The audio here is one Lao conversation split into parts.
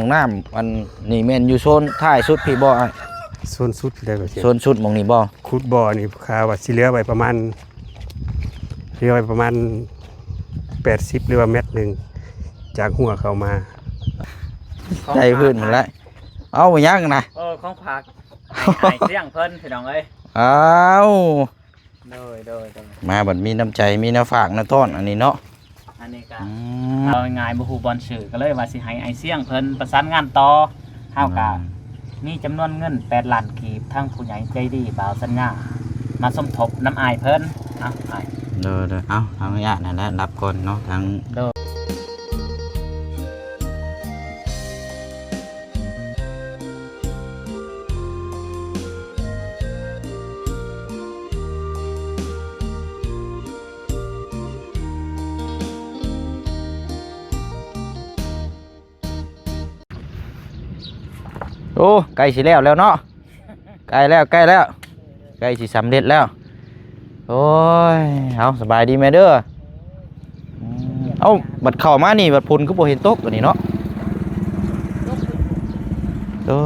ຫ້ອງນ້ຳອັນນີ້ແມ່ນຢູ່ໂຊນທ້າຍສຸດພີ້ບໍ່ອ້າຍ? ໂຊນສຸດໄດ້ວ່າຊິ ໂຊນສຸດໝ່ອງນີ້ບໍ່? ຂຸດບໍ່ນີ້ຄາດວ່າຊິເຫຼືອໄວ້ປະມານ ເຫຼືອໄວ້ປະມານແປດສິບ ຫຼືວ່າແມັດໜຶ່ງ ຈາກຮົ້ວເຂົ້າມາ. ໃຈພື້ນໝົດແລ້ວ. ເອົາຫຍັງນະ? ເອີ ຂອງຝາກ ໃຫ້ ໃຫ້ສຽງເພິ່ນ ພີ່ນ້ອງເອີຍ. ເອົາ ໂດຍ ໂດຍ ໂດຍ ມາບັດມີນ້ຳໃຈ ມີແນວຝາກແນວຕ້ອນອັນນີ້ເນາະ. ອັນນີ້ກະ ອືມ ເວົ້າງ່າຍໆ ບໍ່ຮູ້ບ່ອນຊື່ ກໍເລີຍວ່າຊິໃຫ້ອ້າຍສຽງເພິ່ນປະສານງານຕໍ່. ເຮົາກະ ອືມ ມີຈຳນວນເງິນແປດລ້ານກີບ ທາງຜູ້ໃຫຍ່ໃຈດີບ່າວສັນຍາ ມາສົມທົບນຳອ້າຍເພິ່ນ. ເອົາ ອ້າຍ ໂດຍໆ ເອົາ ທາງອະນຸຍາດຫັ້ນແຫຼະ ຮັບກ່ອນເນາະ ທາງ ໂດຍ. ໂອ້ ໃກ້ຊິແລ້ວແລ້ວເນາະ ໃກ້ແລ້ວ ໃກ້ແລ້ວ ໃກ້ຊິສຳເລັດແລ້ວ. ໂອ້ຍ ເອົາ ສະບາຍດີແມ່ເດີ. ອືມ ເອົ້າ ບັດເຂົ້າມານີ້ ບັດຝົນຄືບໍ່ເຫັນຕົກອັນນີ້ເນາະ. ເອີ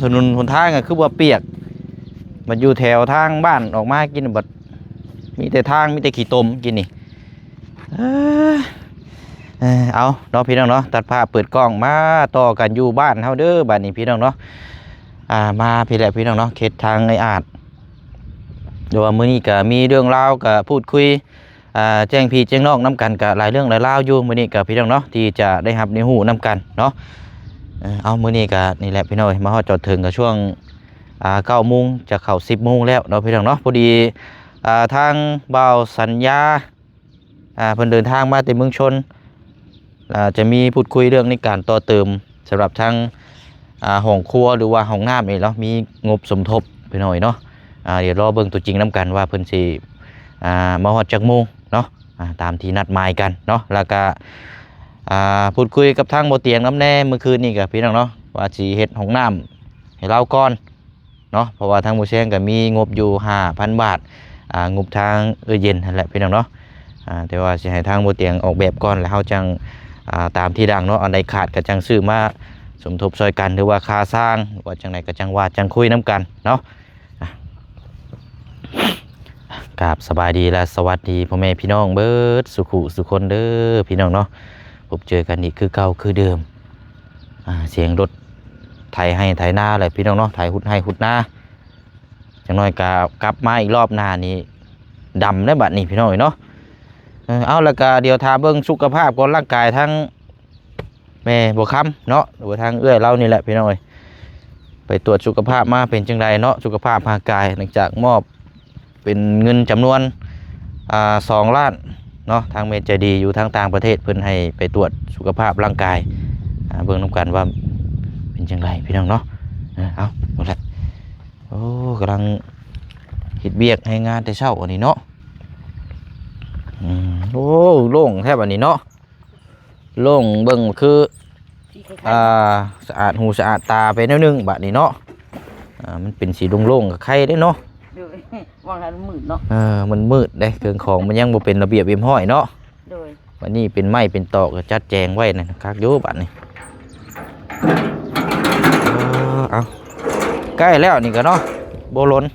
ຖະໜົນຫົນທາງກໍຄືວ່າປຽກ ບັດຢູ່ແຖວທາງບ້ານອອກມາກິນ ບັດມີແຕ່ທາງ ມີແຕ່ຂີ້ຕົມກິນນີ້. ເອີ ເອີ ເອົາເນາະ ພີ່ນ້ອງເນາະ ຕັດພາບເປີດກ້ອງມາຕໍ່ກັນຢູ່ບ້ານເຮົາເດີ ບາດນີ້ ພີ່ນ້ອງເນາະ. ອ່າ ມາພີ້ແຫຼະ ພີ່ນ້ອງເນາະ ເຂດທາງໄອອາດ ແຕ່ວ່າມື້ນີ້ກໍມີເລື່ອງລາວ ກໍພູດຄຸຍ ອ່າ ແຈ້ງພີ່ແຈ້ງນ້ອງນຳກັນ ກໍຫຼາຍເລື່ອງຫຼາຍລາວຢູ່ມື້ນີ້ກໍ ພີ່ນ້ອງເນາະ ທີ່ຈະໄດ້ຮັບໄດ້ຮູ້ນຳກັນເນາະ. ເອີ ເອົາ ມື້ນີ້ກໍນີ້ແຫຼະ ພີ່ນ້ອງເອີຍ ມາຮອດຈອດເຖິງກໍຊ່ວງ ອ່າ ເກົ້າໂມງ ຈະເຂົ້າສິບໂມງແລ້ວເນາະ ພີ່ນ້ອງເນາະ. ພໍດີ ອ່າ ທາງບ່າວສັນຍາ ອ່າ ເພິ່ນເດີນທາງມາແຕ່ເມືອງຊົນ ອ່າ ຈະມີພູດຄຸຍເລື່ອງໃນການຕໍ່ເຕີມສຳລັບທາງ ອ່າ ຫ້ອງຄົວ ຫຼືວ່າຫ້ອງນ້ຳນີ້ເນາະ ມີງົບສົມທົບໄປໜ້ອຍເນາະ. ອ່າ ດຽວລໍເບິ່ງຕົວຈິງນຳກັນວ່າເພິ່ນຊິ ອ່າ ມາຮອດຈັກໂມງເນາະ ອ່າ ຕາມທີ່ນັດໝາຍກັນເນາະ. ແລ້ວກະ ອ່າ ພູດຄຸຍກັບທາງບໍ່ຕຽງນຳແດ່ ມື້ຄືນນີ້ກະ ພີ່ນ້ອງເນາະ ວ່າຊິເຮັດຫ້ອງນ້ຳໃຫ້ລາວກ່ອນ ເນາະ ເພາະວ່າທາງໝູ່ແຊງກໍມີງົບຢູ່ຫ້າພັນບາດ ອ່າ ງົບທາງເອື້ອຍເຢັນຫັ້ນແຫຼະ ພີ່ນ້ອງເນາະ. ອ່າ ແຕ່ວ່າຊິໃຫ້ທາງໝູ່ຕຽງອອກແບບກ່ອນ ແລ້ວເຮົາຈັ່ງ ອ່າ ຕາມທີຫຼັງເນາະ ອັນໃດຂາດກໍຈັ່ງຊື້ມາສົມທົບຊ່ອຍກັນ ຫຼືວ່າຄ່າສ້າງ ຫຼືວ່າຈັ່ງໃດກໍຈັ່ງວ່າຈັ່ງຄຸຍນຳກັນເນາະ. ອ່າ ກາບສະບາຍດີ ແລະ ສະຫວັດດີພໍ່ແມ່ພີ່ນ້ອງເບິດສູ່ຜູ້ສູ່ຄົນເດີ ພີ່ນ້ອງເນາະ. ພົບເຈີກັນອີກຄືເກົ່າຄືເດີມ ອ່າ ສຽງລົດໄຖໄຮ່ໄຖນາແຫຼະ ພີ່ນ້ອງເນາະ ໄຖຮຸດໄຮ່ຮຸດນາ. ຈັກໜ້ອຍກໍກັບມາອີກລອບໜ້ານີ້ດຳແລ້ວບັດນີ້ ພີ່ນ້ອງເອີຍເນາະ. ເອີ ເອົາ ແລ້ວກໍດຽວຖ້າເບິ່ງສຸຂະພາບກ່ອນ ຮ່າງກາຍທາງແມ່ບົວຄຳເນາະ ຫຼືວ່າທາງເອື້ອຍລາວນີ້ແຫຼະ ພີ່ນ້ອງເອີຍ ໄປຕວດສຸຂະພາບມາເປັນຈັ່ງໃດເນາະ ສຸຂະພາບຮ່າງກາຍ ຫຼັງຈາກມອບ ເປັນເງິນຈຳນວນ ອ່າ ສອງລ້ານເນາະ ທາງແມ່ໃຈດີຢູ່ທາງຕ່າງປະເທດ ເພິ່ນໃຫ້ໄປຕວດສຸຂະພາບຮ່າງກາຍ ອ່າ ເບິ່ງນຳກັນວ່າເປັນຈັ່ງໃດ ພີ່ນ້ອງເນາະ. ເອີ ເອົາ ໝົດແລ້ວ. ໂອ້ ກຳລັງເຮັດວຽກເຮັດງານແຕ່ເຊົ້າອັນນີ້ເນາະ. ອືມ ໂອ້ ໂລ່ງແທ້ບັດນີ້ເນາະ. ໂລ່ງເບິ່ງຄື ທີ່ໃກ້ໆ ອ່າ ສະອາດຫູສະອາດຕາໄປແນວໜຶ່ງບາດນີ້ເນາະ. ອ່າ ມັນເປັນສີໂລ່ງໆ ກໍໄຄເດ້ເນາະ. ໂດຍ ວ່າງນັ້ນມັນມືດເນາະ. ເອີ ມັນມືດເດ້ ເຄື່ອງຂອງມັນຍັງບໍ່ເປັນລະບຽບຮຽບຮ້ອຍເນາະ. ໂດຍ ບັດນີ້ເປັນໄມ້ເປັນຕອກ ກໍຈັດແຈງໄວ້ນັ້ນ ຄັກຢູ່ບາດນີ້. ເອີ ເອົາ ໃກ້ແລ້ວນີ້ກໍເນາະ ບໍ່ລົ້ນ. ອືມ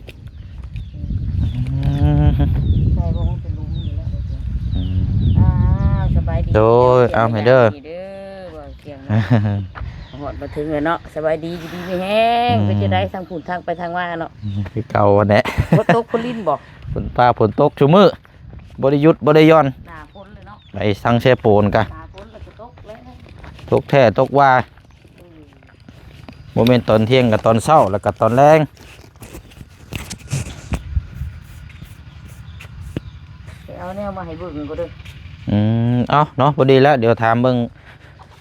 ໃສ່ບໍ່ ມັນເປັນຫຼຸມນີ້ແຫຼະ. ອືມ ອ່າ ສະບາຍດີ ໂດຍ ເອົາໃຫ້ເດີ ດີເດີ ບໍ່ ສຽງເນາະ. ຮອດມາເຖິງແລ້ວເນາະ. ສະບາຍດີ ຢູ່ດີມີແຮງ. ອືມ ເປັນຈັ່ງໃດທາງພຸ້ນ ທາງໄປທາງມາເນາະ? ຄືເກົ່າຫັ້ນແຫຼະ. ຝົນຕົກຝົນລິນບໍ່? ຝົນຟ້າຝົນຕົກຊຸມື້ ບໍ່ໄດ້ຢຸດບໍ່ໄດ້ຢ່ອນ. ໜ້າຝົນເລີຍເນາະ ໄປສັງເຊໂປນກະ ໜ້າຝົນແລ້ວກໍຕົກແລ້ວ ຕົກແທ້ຕົກວ່າ. ອືມ ບໍ່ແມ່ນຕອນທ່ຽງກໍຕອນເຊົ້າ ແລ້ວກໍຕອນແລງ. ໄປເອົາແນວມາໃຫ້ເບິ່ງກໍເດີ. ອືມ ເອົາເນາະ ພໍດີແລ້ວ ດຽວຖາມເບິ່ງ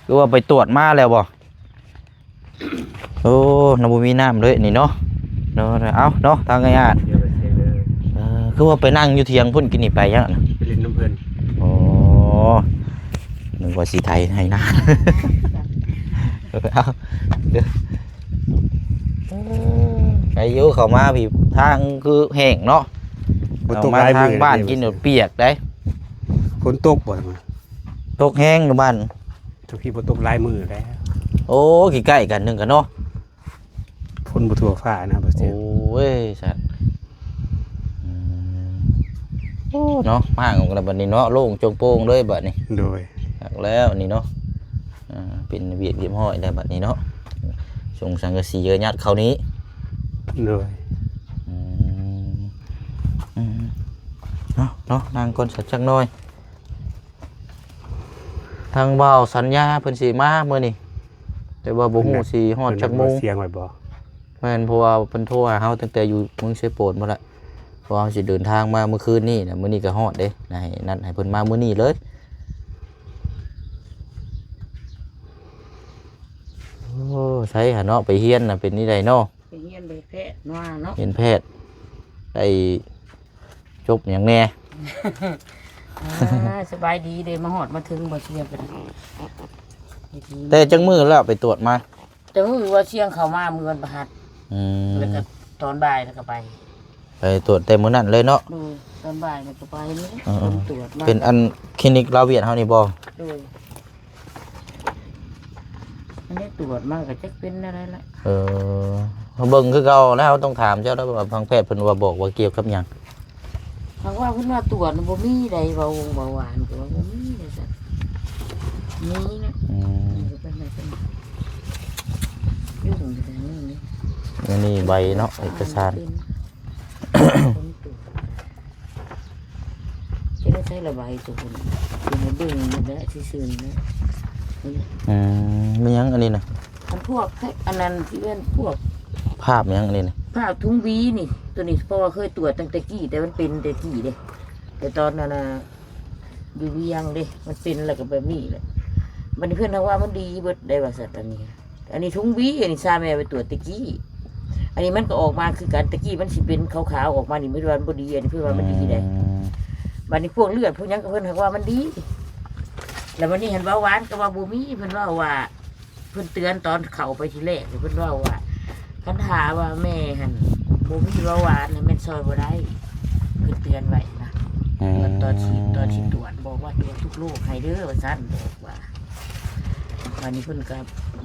ຄືວ່າໄປຕວດມາແລ້ວບໍ່? ໂອ້ ນ້ຳ ບໍ່ມີນ້ຳເລີຍນີ້ເນາະ. ເນາະ ເອົາເນາະ ທາງອ້າຍອາດ ດຽວໄປເຊເດີ. ເອີ ຄືວ່າໄປນັ່ງຢູ່ຖຽງພຸ້ນ ກິນນີ້ໄປຫຍັງນະ? ໄປຫຼິ້ນນຳເພິ່ນ. ອໍ ນຶກວ່າຊິໄຖໄຮ່ນາ. ເອີ ເອົາ ເດີ ໄກຢູ່ ເຂົ້າມາພີ້ ທາງຄືແຫ້ງເນາະ. ບໍ່ຕົກຫຼາຍມື້ ເຂົ້າມາທາງບ້ານກິນປຽກໄດ໋. ຝົນຕົກບໍ່? ຕົກແຮງຢູ່ບ້ານ. ທຸກທີ່ບໍ່ຕົກຫຼາຍມື້ແລ້ວ. ໂອ້ ໃກ້ໆກັນ ໜຶ່ງກັນເນາະ ຄົນບໍ່ທົ່ວຟ້ານະ ບໍ່ເສຍ ໂອ້ຍ ສັດ ອືມ ໂອ້ ເນາະ ມາອອກແລ້ວບັດນີ້ເນາະ ໂລ່ງໂຈ່ງໂປ່ງເລີຍບັດນີ້ ໂດຍ ຄັກແລ້ວນີ້ເນາະ ອ່າ ເປັນລະບຽບຮຽບຮ້ອຍແລ້ວບັດນີ້ເນາະ ຊົງສັງກະສີກໍຍັດເຂົ້ານີ້ ໂດຍ ອືມ ອືມ ເນາະ ເນາະ ນັ່ງກ່ອນສັກຈັກໜ່ອຍ. ທາງບ່າວສັນຍາເພິ່ນຊິມາມື້ນີ້ ແຕ່ວ່າບໍ່ຮູ້ຊິຮອດຈັກໂມງ ເພິ່ນນັດບໍ່ສຽງໄວ້ບໍ່? ແມ່ນ ເພາະວ່າເພິ່ນໂທຫາເຮົາຕັ້ງແຕ່ຢູ່ເມືອງເຊໂປນພຸ້ນລະ ເພາະວ່າເຮົາຊິເດີນທາງມາມື້ຄືນນີ້ນະ ມື້ນີ້ກໍຮອດເດ້ ໃຫ້ນັດໃຫ້ເພິ່ນມາມື້ນີ້ເລີຍ. ໂອ້ ໃສຫາເນາະ ໄປຮຽນນະ ເປັນຈັ່ງໃດເນາະ? ໄປຮຽນໄປແພດມາເນາະ ຮຽນແພດ ໄດ້ ຈົບຫຍັງແດ່? ອ່າ ສະບາຍດີເດ້ ມາຮອດມາເຖິງບໍ່ເຊຍກໍໄດ້ ແຕ່ຈັກມື້ແລ້ວໄປກວດມາ? ແຕ່ມື້ວ່າຊຽງເຂົ້າມາ ມື້ວັນພະຫັດ ອືມ ແລ້ວກໍຕອນບ່າຍແລ້ວກໍໄປ ໄປກວດແຕ່ມື້ນັ້ນເລີຍເນາະ? ໂດຍ ຕອນບ່າຍແລ້ວກໍໄປນີ້ ເອີໆ ຜົນກວດມາ ເປັນອັນຄລີນິກລາວຫວຽດເຮົານີ້ບໍ່? ໂດຍ ອັນນີ້ກວດມາກໍຈັກເປັນແນວໃດລະ ເອີ ເຮົາເບິ່ງຄືເກົ່າແລ້ວ ເຮົາຕ້ອງຖາມເຈົ້າແລ້ວວ່າທາງແພດເພິ່ນວ່າບອກວ່າກ່ຽວກັບຫຍັງ? ຫາກວ່າເພິ່ນວ່າກວດບໍ່ມີໃດ ເບົາຫວງເບົາຫວານກໍວ່າບໍ່ມີວ່າຊັ້ນ ມີນະ ອືມ ເປັນໄປໄດ້ ຢູ່ໃນນີ້ ອັນນີ້ໃບເນາະ ເອກະສານ ເປັນ ຈະໄດ້ໃຊ້ລະບາຍຕົວພຸ້ນ ຊິໃຫ້ເບິ່ງນີ້ແຫຼະ ຊື່ໆນີ້ແຫຼະ ອືມ ແມ່ນຫຍັງອັນນີ້ນະ? ອັນພວກ ອັນນັ້ນທີ່ເອີ້ນພວກ ພາບຫຍັງອັນນີ້ນະ? ພາບທຸງວີນີ້ ຕົວນີ້ ເພາະວ່າເຄີຍກວດຕັ້ງແຕ່ກີ້ ແຕ່ມັນເປັນແຕ່ກີ້ເດ້ ແຕ່ຕອນນັ້ນນະ ຢູ່ວຽງເດ້ ມັນເປັນແລ້ວກໍແບບນີ້ແຫຼະ ບັດນີ້ເພິ່ນຫາກວ່າມັນດີເບິດໄດ໋ວ່າຊັ້ນ ອັນນີ້ ອັນນີ້ທຸງວີ ອັນນີ້ຊາແມ່ໄປກວດແຕ່ກີ້ ອັນນີ້ມັນກໍອອກມາຄືກັນ ແຕ່ກີ້ມັນຊິເປັນຂາວໆອອກມານີ້ ເພິ່ນວ່າມັນບໍ່ດີ ອັນນີ້ເພິ່ນວ່າມັນດີໄດ໋ ອືມ ບັດນີ້ພວກເລືອດພວກຫຍັງກໍເພິ່ນຫາກວ່າມັນດີ ແລ້ວບັດນີ້ຫັ້ນເບົາຫວານກໍວ່າບໍ່ມີ ເພິ່ນເວົ້າວ່າ ເພິ່ນເຕືອນຕອນເຂົ້າໄປທີແລກ ເພິ່ນເວົ້າວ່າ ຄັນຖ້າວ່າແມ່ຫັ້ນບໍ່ມີເບົາຫວານນີ້ແມ່ນຊ່ອຍບໍ່ໄດ້ ເພິ່ນເຕືອນໄວ້ນະ ອືມ ເພິ່ນຕອນຊິ ຕອນຊິກວດ ບອກວ່າກວດທຸກໂລກໃຫ້ເດີວ່າຊັ້ນ ບອກວ່າ ບາດນີ້ເພິ່ນກໍ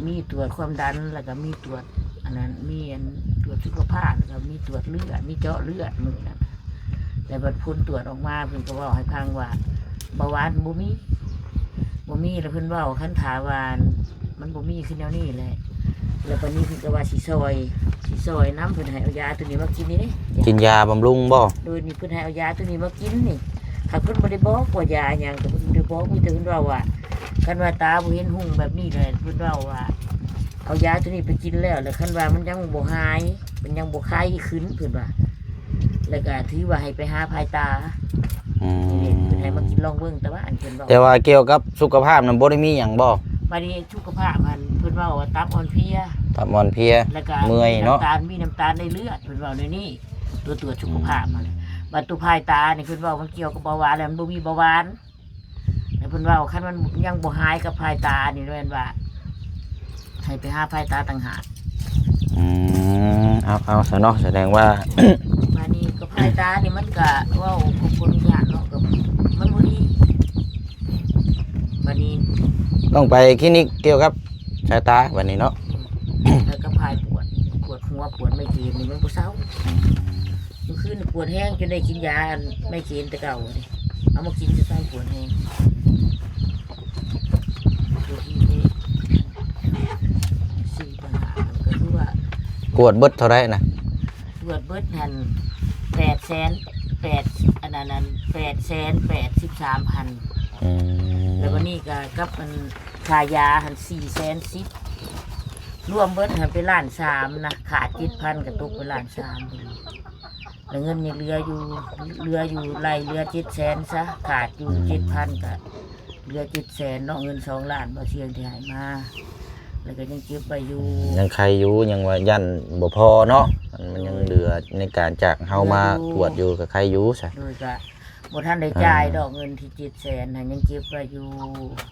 ມີກວດຄວາມດັນ ແລ້ວກໍມີກວດອັນນັ້ນ ມີອັນກວດສຸຂະພາບ ແລ້ວກໍມີກວດເລືອດ ມີເຈາະເລືອດມື້ນັ້ນ ແລ້ວບັດຜົນກວດອອກມາ ເພິ່ນກໍເວົ້າໃຫ້ຟັງວ່າ ເບົາຫວານບໍ່ມີ ບໍ່ມີ ແລ້ວເພິ່ນເວົ້າ ຄັນຖ້າວ່າມັນບໍ່ມີຄືແນວນີ້ແຫຼະ ແລ້ວບັດນີ້ເພິ່ນກໍວ່າຊິຊ່ອຍ ຊິຊ່ອຍນຳ ເພິ່ນໃຫ້ເອົາຢາຕົວນີ້ມາກິນນີ້ເດ້ ກິນຢາບຳລຸງບໍ່? ໂດຍ ນີ້ເພິ່ນໃຫ້ເອົາຢາຕົວນີ້ມາກິນນີ້ ຫາກເພິ່ນບໍ່ໄດ້ບອກວ່າຢາຫຍັງ ກໍເພິ່ນບໍ່ໄດ້ບອກ ມີແຕ່ເພິ່ນເວົ້າວ່າ ຄັນວ່າຕາບໍ່ເຫັນຮຸ່ງແບບນີ້ແຫຼະ ເພິ່ນເວົ້າວ່າ ເອົາຢາຕົວນີ້ໄປກິນແລ້ວ ແລ້ວຄັນວ່າມັນຍັງບໍ່ຫາຍ ມັນຍັງບໍ່ໄຄຂຶ້ນ ເພິ່ນວ່າ ແລ້ວກໍຖືວ່າໃຫ້ໄປຫາພາຍຕາ ອືມ ນີ້ເດ້ ເພິ່ນໃຫ້ມາກິນລອງເບິ່ງ ແຕ່ວ່າອັນເພິ່ນເວົ້າ ແຕ່ວ່າກ່ຽວກັບສຸຂະພາບນັ້ນບໍ່ໄດ້ມີຫຍັງບໍ່? ບັດນີ້ສຸຂະພາບຫັ້ນ ເພິ່ນເວົ້າວ່າຕັບອ່ອນເພຍ ຕັບອ່ອນເພຍ ແລ້ວກໍ ເມື່ອຍເນາະ ມີນ້ຳຕານ ມີນ້ຳຕານໃນເລືອດ ເພິ່ນເວົ້າແນວນີ້ ຕົວກວດສຸຂະພາບຫັ້ນ ອືມ ບັດຕົວພາຍຕານີ້ ເພິ່ນເວົ້າມັນກ່ຽວກັບເບົາຫວານ ແລ້ວມັນບໍ່ມີເບົາຫວານ ແລ້ວເພິ່ນເວົ້າ ຄັນມັນຍັງບໍ່ຫາຍກັບພາຍຕານີ້ ແມ່ນວ່າໃຫ້ໄປຫາພາຍຕາຕ່າງຫາກ ອືມ ເອົາ ເອົາຊະເນາະ ສະແດງວ່າ ບາດນີ້ກໍພາຍຕານີ້ມັນກໍເວົ້າກັບຄົນຍາກເນາະ ກໍມັນບໍ່ດີ ບາດນີ້ ຕ້ອງໄປຄລີນິກກ່ຽວກັບສາຍຕາບາດນີ້ເນາະ ແລ້ວກໍພາຍປວດ ປວດຫົວ ປວດໄມເກຣນນີ້ມັນບໍ່ເຊົາ ມື້ຄືນປວດແຮງຈົນໄດ້ກິນຢາອັນໄມເກຣນແຕ່ເກົ່າເດ ເອົາມາກິນຊະ ປວດແຮງ ກວດເບິດເທົ່າໃດນະ? ກວດເບິດຫັ້ນແປດແສນແປດ ອັນນັ້ນ ອັນແປດແສນແປດສິບສາມພັນ ອືມ ແລ້ວບັດນີ້ກໍກັບອັນຄ່າຢາຫັ້ນສີ່ແສນສິບ ລວມເບິດຫັ້ນເປັນລ້ານສາມນະ ຂາດເຈັດພັນກໍຕົກເປັນລ້ານສາມ ແລ້ວເງິນຍັງເຫຼືອຢູ່ ເຫຼືອຢູ່ ໄລ່ເຫຼືອເຈັດແສນຊະ ຂາດຢູ່ ອືມ ເຈັດພັນ ກໍເຫຼືອເຈັດແສນເນາະ ເງິນສອງລ້ານ ບໍ່ສຽງທີ່ໃຫ້ມາ ແລ້ວກໍຍັງເກັບໄວ້ຢູ່ ອືມ ຍັງໄຄຢູ່ ຍັງວ່າຢ້ານບໍ່ພໍເນາະ ມັນ ມັນຍັງເຫຼືອໃນການຈາກເຮົາມາກວດຢູ່ ກໍໄຄຢູ່ຊະ ໂດຍ ກໍບໍ່ທັນໄດ້ຈ່າຍດອກ ອ່າ ເງິນທີ່ເຈັດແສນຫັ້ນ ຍັງເກັບໄວ້ຢູ່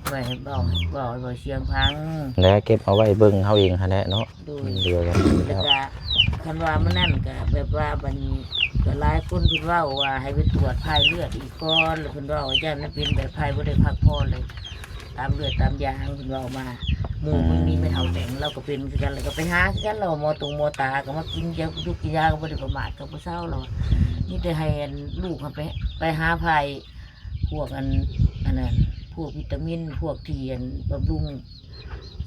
ໄວ້ໃຫ້ເບົາ ເບົາໃຫ້ເບົາສຽງຟັງ ແລະເກັບເອົາໄວ້ເບິ່ງເຮົາເອງຫັ້ນແຫຼະເນາະ ໂດຍ ມັນເດືອກັນ ແລ້ວກໍຄັນວ່າມື້ນັ້ນກໍແບບວ່າບັດນີ້ກໍຫຼາຍຄົນເພິ່ນເວົ້າວ່າໃຫ້ໄປກວດພາຍເລືອດອີກກ່ອນ ແລ້ວເພິ່ນເວົ້າວ່າຢ້ານມັນເປັນແບບພາຍບໍ່ໄດ້ພັກຜ່ອນ ແລ້ວຕາມເລືອດຕາມຢາງເພິ່ນເວົ້າມາ ໝູ່ເພິ່ນມີແມ່ເຖົ້າແຕ່ງ ລາວກໍເປັນຄືກັນ ແລ້ວກໍໄປຫາຄືກັນ ລາວໝໍຕົງໝໍຕາກໍມາກິນຢາ ຢູ່ກິນຢາກໍບໍ່ໄດ້ປະໝາດ ກໍບໍ່ເຊົາລາວ ມີແຕ່ໃຫ້ອັນລູກຫັ້ນໄປ ໄປຫາພາຍພວກອັນ ອັນນັ້ນ ພວກວິຕາມິນ ພວກທີ່ອັນບຳລຸງ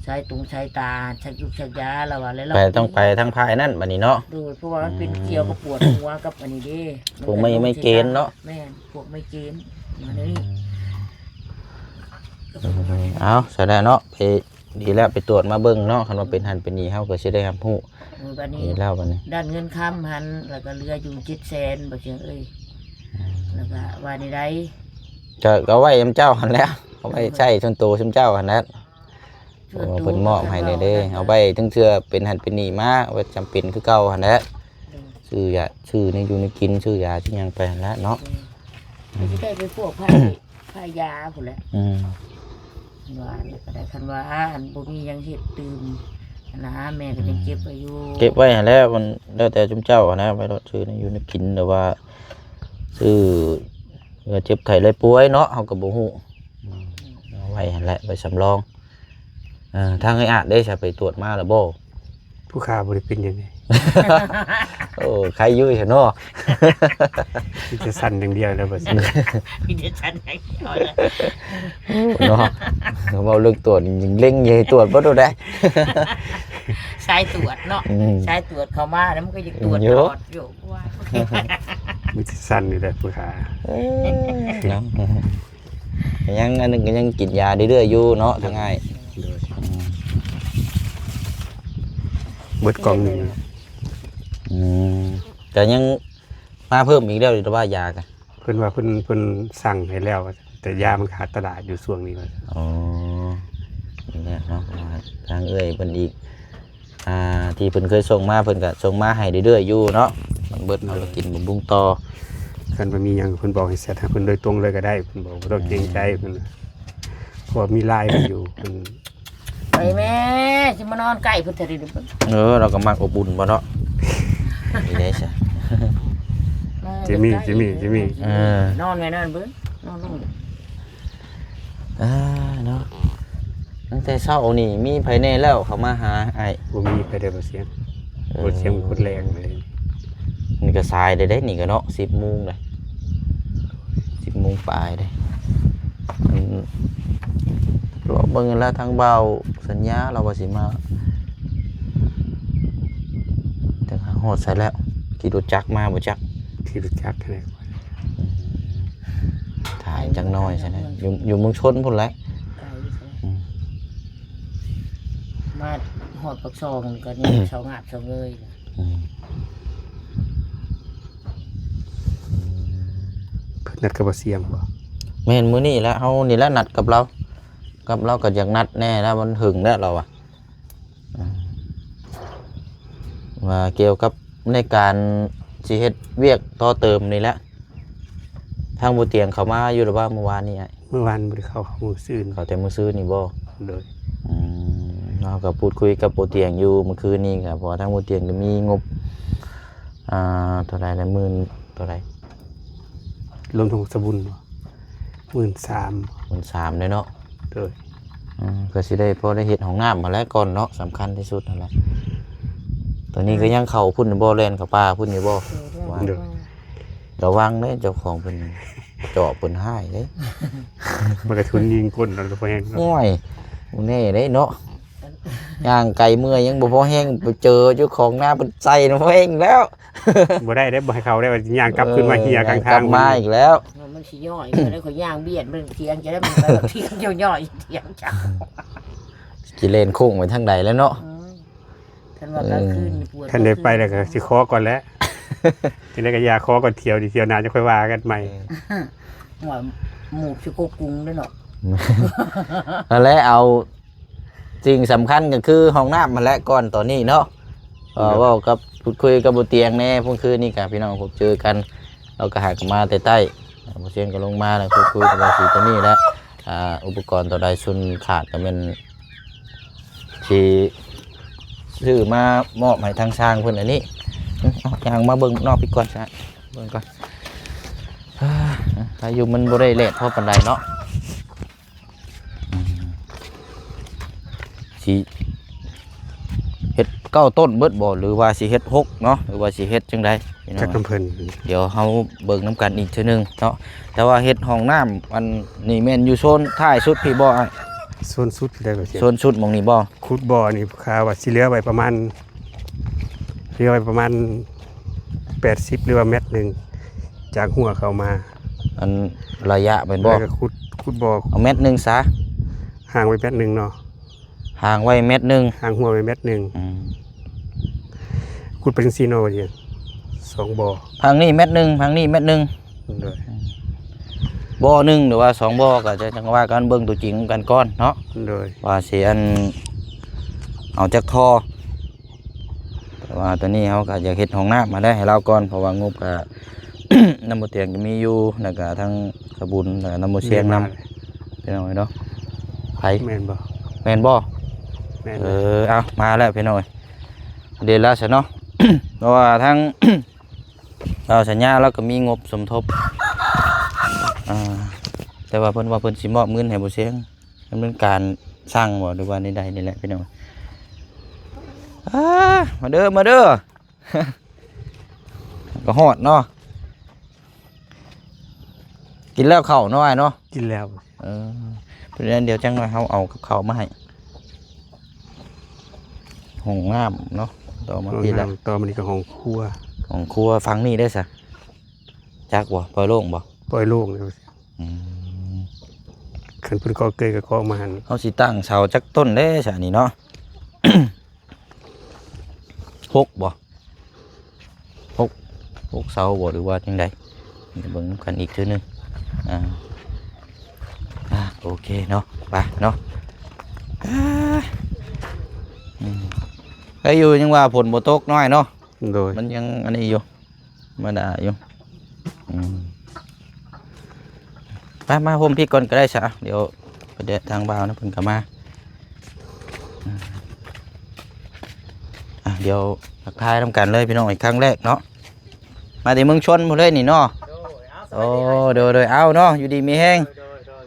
ສາຍຕົງສາຍຕາ ສັກຢູກສັກຢາລາວວ່າ ແລ້ວລາວ ໄປ ຕ້ອງໄປທາງພາຍນັ້ນບັດນີ້ເນາະ. ໂດຍ ເພາະວ່າມັນເປັນ ອືມ ກ່ຽວກັບປວດຫົວກັບອັນນີ້ເດ້ ພວກໄມ ໄມເກຣນເນາະ. ແມ່ນ ພວກໄມເກຣນ ອືມ ມາແນວນີ້. ເອົາ ຊັ້ນແຫຼະເນາະ ໄປ ດີແລ້ວ ໄປກວດມາເບິ່ງເນາະ ຄັນວ່າເປັນຫັ້ນເປັນນີ້ ເຮົາກໍຊິໄດ້ຮັບຮູ້. ເອີ ບັດນີ້ ດີແລ້ວບັດນີ້ ດ້ານເງິນຄຳຫັ້ນ ແລ້ວກໍເຫຼືອຢູ່ເຈັດແສນ ບໍ່ເຊີງເອີຍ. ອືມ ແລ້ວກໍວ່າແນວໃດ? ກໍ ກໍເອົາໄວ້ນຳເຈົ້າຫັ້ນແຫຼະ ເອົາໄວ້ໃຊ້ສ່ວນໂຕຊຸມເຈົ້າຫັ້ນແຫຼະ. ເອີ ເພິ່ນມອບໃຫ້ແດ່ເດ້ ເອົາໄວ້ເຖິງເທື່ອເປັນຫັ້ນເປັນນີ້ມາ ໄວ້ຈຳເປັນຄືເກົ່າຫັ້ນແຫຼະ. ໂດຍ ຊື້ຢາ ຊື້ແນວຢູ່ແນວກິນ ຊື້ຢາຊື້ຫຍັງໄປຫັ້ນແຫຼະເນາະ. ໂດຍ ອືມ ຊິໄດ້ໄປພວກພາຍ ພາຍຢາພຸ້ນແຫຼະ. ອືມ ວ່າແລ້ວກໍໄດ້ ຄັນວ່າອັນບໍ່ມີຫຍັງເຮັດຕື່ມຫັ້ນນະ ແມ່ກໍຍັງເກັບໄວ້ຢູ່. ອືມ ເກັບໄວ້ຫັ້ນແຫຼະ ມັນແລ້ວແຕ່ຊຸມເຈົ້າຫັ້ນນະ ໄວ້ໂລດ ຊື້ແນວຢູ່ແນວກິນ ຫຼືວ່າຊື້ເພື່ອເຈັບໄຂ້ໄດ້ປ່ວຍເນາະ ເຮົາກໍບໍ່ຮູ້. ອືມ ເອົາໄວ້ຫັ້ນແຫຼະ ໄວ້ສຳລອງ. ເອີ ທາງເອື້ອຍອາດເດ້ ຈະໄປກວດມາແລ້ວບໍ່? ຜູ້ຂ້າບໍ່ໄດ້ເປັນຫຍັງເດ. ໂອ້ ໄຄຢູ່ຊະເນາະ. ມີແຕ່ສັ່ນຢ່າງດຽວແລ້ວບັດນີ້ ມີແຕ່ສັ່ນຢ່າງດຽວເນາະ. ເວົ້າເລື່ອງກວດນີ້ຍັງເລັ່ງຢູ່ ໃຫ້ກວດບໍ່ໂດນໄດ໋. ສາຍກວດເນາະ. ອືມ ສາຍກວດເຂົ້າມາແລ້ວມັນກໍຢາກກວດ ຢູ່ ຕະຫຼອດຢູ່. ມີແຕ່ສັ່ນນີ້ແຫຼະຜູ້ຂ້າ. ເອີ ເນາະ. ກໍຍັງ ອັນໜຶ່ງກໍຍັງກິນຢາເລື້ອຍໆຢູ່ເນາະ ທາງອ້າຍ. ໂດຍ ອືມ ເບິດກ່ອງໜຶ່ງ. ອືມ ກໍຍັງມາເພີ່ມອີກແລ້ວ ຫຼືວ່າຢາກະ? ເພິ່ນວ່າເພິ່ນ ເພິ່ນສັ່ງໃຫ້ແລ້ວ ແຕ່ຢາມັນຂາດຕະຫຼາດຢູ່ຊ່ວງນີ້ວ່າ. ອໍ ນີ້ແຫຼະເນາະ ທາງເອື້ອຍເພິ່ນອີກ ອ່າ ທີ່ເພິ່ນເຄີຍສົ່ງມາ ເພິ່ນກໍສົ່ງມາໃຫ້ເລື້ອຍໆຢູ່ເນາະ. ມັນເບິດ ເຮົາກໍກິນບຳລຸງຕໍ່. ຄັນວ່າມີຫຍັງເພິ່ນບອກໃຫ້ແຊັດຫາເພິ່ນໂດຍຕົງເລີຍກໍໄດ້ ເພິ່ນບອກ ບໍ່ຕ້ອງເກງໃຈເພິ່ນ. ເອີ ເພາະວ່າມີ LINE ເພິ່ນຢູ່ ເພິ່ນ. ໄປແມ່ ຊິມານອນໃກ້ເພິ່ນແທ້ເດ. ເອີ ລາວກໍມັກອົບອຸ່ນບໍ່ເນາະ. ນີ້ໄດ້ຊະ ຈິມມີ ຈິມມີ ຈິມມີ. ເອີ ນອນແມ່ ນອນເບິ່ງ ນອນລົງ. ອ່າ ເນາະ ຕັ້ງແຕ່ເຊົ້ານີ້ມີໃຜແດ່ແລ້ວເຂົ້າມາຫາອ້າຍ? ບໍ່ມີໃຜເດ້ ບໍ່ສຽງ. ເອີ ບໍ່ສຽງຄົນແລກເລີຍ. ນີ້ກໍສາຍແລ້ວເດ້ ນີ້ກໍເນາະ ສິບໂມງແລ້ວ ສິບໂມງປາຍເດ້. ອັນ ເລາະເບິ່ງແລ້ວ ທາງບ່າວສັນຍາລາວວ່າຊິມາ ແຕ່ຫາຮອດໃສແລ້ວ? ຂີ່ລົດຈັກມາບໍ່ຈັກ? ຂີ່ລົດຈັກແຫຼະ. ອືມ ຖ້າຈັກໜ້ອຍຊັ້ນນະ ຢູ່ ຢູ່ເມືອງຊົນພຸ້ນແຫຼະ. ໄກຊັ້ນນະ. ອືມ ມາຮອດປາກຊ່ອງກໍຍັງເຊົາງາບເຊົາເງີຍ. ອືມ ເພິ່ນນັດກັບບ່າວສຽງບໍ່? ແມ່ນ ມື້ນີ້ແຫຼະ ເຮົານີ້ແຫຼະນັດກັບລາວ. ກັບລາວກໍຢາກນັດແດ່ແລ້ວ ມັນຫຶງແລ້ວລາວວ່າ. ອ່າ ວ່າກ່ຽວກັບໃນການຊິເຮັດວຽກຕໍ່ເຕີມນີ້ແຫຼະ. ທາງບໍ່ຕຽງເຂົ້າມາຢູ່ລະບໍ່ມື້ວານນີ້ອ້າຍ? ມື້ວານບໍ່ໄດ້ເຂົ້າ ເຂົ້າມື້ຊືນ. ເຂົ້າແຕ່ມື້ຊືນນີ້ບໍ່? ໂດຍ. ອືມ ເຮົາກໍພູດຄຸຍກັບບໍ່ຕຽງຢູ່ມື້ຄືນນີ້ ກໍເພາະວ່າທາງບໍ່ຕຽງກໍມີງົບ ອ່າ ເທົ່າໃດລະ ໝື່ນເທົ່າໃດ? ລວມທັງສະບຸນບໍ່? ໝື່ນສາມ. ໝື່ນສາມເດ້ເນາະ. ໂດຍ. ອືມ ກໍຊິໄດ້ພໍໄດ້ເຮັດຫ້ອງນ້ຳຫັ້ນແຫຼະກ່ອນເນາະ ສຳຄັນທີ່ສຸດຫັ້ນແຫຼະ. ຕອນນີ້ກໍຍັງເຂົ້າພຸ້ນບໍ່ ແລ່ນເຂົ້າປ່າພຸ້ນຢູ່ບໍ່? ໂດຍ. ລະວັງເດ້ ເຈົ້າຂອງເພິ່ນຈອບເພິ່ນຮ້າຍເດ້. ມັນກະທຸນຍິງກົ້ນເນາະ ກໍບໍ່ແຮງເນາະ. ໂອ້ຍ ບໍ່ແນ່ເດ້ເນາະ ຍ່າງໄກເມື່ອຍຍັງບໍ່ພໍແຮງ ໄປເຈີເຈົ້າຂອງນາເພິ່ນໃສ່ນະ ບໍ່ແຮງແລ້ວ. ບໍ່ໄດ້ເດ້ ບໍ່ໃຫ້ເຂົ້າໄດ້ ວ່າຊິຍ່າງກັບຄືນມາເຫີຍກາງທາງ ເອີ ຍ່າງກັບມາອີກແລ້ວ. ມັນຊິຍ້ອຍ ໄດ້ຂ້ອຍຍ່າງບຽດເບິ່ງຖຽງ ຈະໄດ້ມັນໄປຖຽງຍ້ອຍໆ ຖຽງຈັກ ຊິແລ່ນໂຄ້ງໄປທາງໃດແລ້ວເນາະ. ອືມ ຄັນວ່າກາງຄືນນີ້ປວດ ຄັນໄດ້ໄປແລ້ວກໍຊິຂໍກ່ອນແຫຼະ. ຈັ່ງໃດກໍຢ່າ ຂໍກ່ອນ ທ່ຽວນີ້ ທ່ຽວໜ້າຈະຄ່ອຍວ່າກັນໃໝ່. ເອີ ວ່າໝູກຊິກົກກຸງເດ້ເນາະ. ນັ້ນແຫຼະ ເອົາ ສິ່ງສຳຄັນກໍຄືຫ້ອງນ້ຳຫັ້ນແຫຼະກ່ອນຕອນນີ້ເນາະ. ເອີ ເວົ້າກັບ ພູດຄຸຍກັບບໍ່ຕຽງແດ່ ເມື່ອຄືນນີ້ກໍພີ່ນ້ອງພົບເຈີກັນ ລາວກໍຫາກະມາແຕ່ໃຕ້ ບໍ່ຕຽງກໍລົງມາ ແລ້ວພູດຄຸຍກັບວ່າຊິຕົວນີ້ແຫຼະ. ອ່າ ອຸປະກອນຕົວໃດຊຸນຂາດກໍແມ່ນຊິຊື້ມາມອບໃຫ້ທາງຊ່າງເພິ່ນອັນນີ້. ເອົາ ຍ່າງມາເບິ່ງນອກພີ້ກ່ອນຊະ ເບິ່ງກ່ອນ. ອາ ພາຍຸມັນບໍ່ໄດ້ແລດພໍປານໃດເນາະ. ອືມ ຊິເຮັດເກົ້າຕົ້ນເບິດບໍ່ ຫຼືວ່າຊິເຮັດຫົກເນາະ ຫຼືວ່າຊິເຮັດຈັ່ງໃດພີ່ນ້ອງ? ຈັກນຳເພິ່ນ ດຽວເຮົາເບິ່ງນຳກັນອີກເທື່ອໜຶ່ງເນາະ. ແຕ່ວ່າເຮັດຫ້ອງນ້ຳອັນນີ້ແມ່ນຢູ່ໂຊນທ້າຍສຸດພີ້ບໍ່ອ້າຍ? ໂຊນສຸດໄດ້ບໍ່? ໂຊນສຸດໝ່ອງນີ້ບໍ່? ຂຸດບໍ່ນີ້ ຄາດວ່າຊິເຫຼືອໄວ້ປະມານ ເຫຼືອໄວ້ປະມານແປດສິບ ຫຼືວ່າແມັດໜຶ່ງ ຈາກຮົ້ວເຂົ້າມາ. ອັນໄລຍະແມ່ນບໍ່? ແລ້ວກໍຂຸດ ຂຸດບໍ່ ເອົາແມັດໜຶ່ງຊະ ຫ່າງໄວ້ແມັດໜຶ່ງເນາະ. ຫ່າງໄວ້ແມັດໜຶ່ງ ຫ່າງຮົ້ວໄວ້ແມັດໜຶ່ງ. ອືມ ຂຸດໄປຈັ່ງຊີ້ເນາະ ວ່າຈັ່ງ ສອງບໍ່ ທາງນີ້ແມັດໜຶ່ງ ທາງນີ້ແມັດໜຶ່ງ. ໂດຍ ບໍ່ໜຶ່ງ ຫຼືວ່າສອງບໍ່ ກໍຈະ ຈັ່ງວ່າກັນ ເບິ່ງຕົວຈິງກັນກ່ອນເນາະ. ໂດຍ ວ່າຊິອັນ ເອົາຈັກທໍ່. ແຕ່ວ່າຕອນນີ້ເຮົາກໍຢາກເຮັດຫ້ອງນ້ຳມາໄດ້ໃຫ້ລາວກ່ອນ ເພາະວ່າງົບກໍ ນຳບໍ່ຕຽງກໍມີຢູ່ ແລ້ວກໍທັງສະບຸນ ແລ້ວກໍນຳບໍ່ຊຽງນຳ ພີ່ນ້ອງເອີຍເນາະ. ໃຜ ແມ່ນບໍ່? ແມ່ນບໍ່? ແມ່ນ ເອີ ເອົາ ມາແລ້ວພີ່ນ້ອງເອີຍ ເດລະຊະເນາະ. ເພາະວ່າທາງ ເຮົາສັນຍາ ລາວກໍມີງົບສົມທົບ ອ່າ ແຕ່ວ່າເພິ່ນວ່າເພິ່ນຊິມອບເງິນໃຫ້ບໍ່ຊຽງ ດຳເນີນການສ້າງບໍ່ ຫຼືວ່າໃດໆນີ້ແຫຼະພີ່ນ້ອງ. ອ່າ ມາເດີ ມາເດີ ກໍຮອດເນາະ. ກິນແລ້ວເຂົ້າເນາະອ້າຍເນາະ? ກິນແລ້ວ. ເອີ ເພາະນັ້ນດຽວຈັກໜ່ອຍເຮົາເອົາກັບເຂົ້າມາໃຫ້. ຫ້ອງນ້ຳເນາະ ຕໍ່ມາພີ້ລະ ຫ້ອງນ້ຳ ຕໍ່ມານີ້ກໍຫ້ອງຄົວ. ຫ້ອງຄົວຝັ່ງນີ້ເດ້ຊະ ຈັກບໍ່? ປ່ອຍໂລ່ງບໍ່? ປ່ອຍໂລ່ງເລີຍ. ອືມ ຄັນເພິ່ນກໍ່ເກີຍກໍກໍ່ມາຫັ້ນ. ເຮົາຊິຕັ້ງເສົາຈັກຕົ້ນເດ້ຊະນີ້ເນາະ? ຫົກບໍ່? ຫົກ ຫົກເສົາບໍ່ ຫຼືວ່າຈັ່ງໃດ? ເບິ່ງນຳກັນອີກເທື່ອໜຶ່ງ. ອ່າ ອ່າ ໂອເຄເນາະ ໄປເນາະ. ອ່າ ອືມ ໄດ້ຢູ່ ຍັງວ່າຝົນບໍ່ຕົກໜ້ອຍເນາະ. ໂດຍ ມັນຍັງອັນນີ້ຢູ່ ທຳມະດາຢູ່. ອືມ ໄປ ມາໂຮມພີ້ກ່ອນກໍໄດ້ຊະ ດຽວໄປແດະທາງບ່າວນະ ເພິ່ນກໍມາ. ອືມ ອ່ະ ດຽວທັກທາຍນຳກັນເລີຍພີ່ນ້ອງ ອີກຄັ້ງແລກເນາະ. ມາແຕ່ເມືອງຊົນພຸ້ນເລີຍນີ້ເນາະ. ໂດຍ ເອົາ ສະບາຍດີ. ໂອ້ ໂດຍ ໂດຍ ເອົາເນາະ ຢູ່ດີມີແຮງ. ໂດຍ ໂດຍ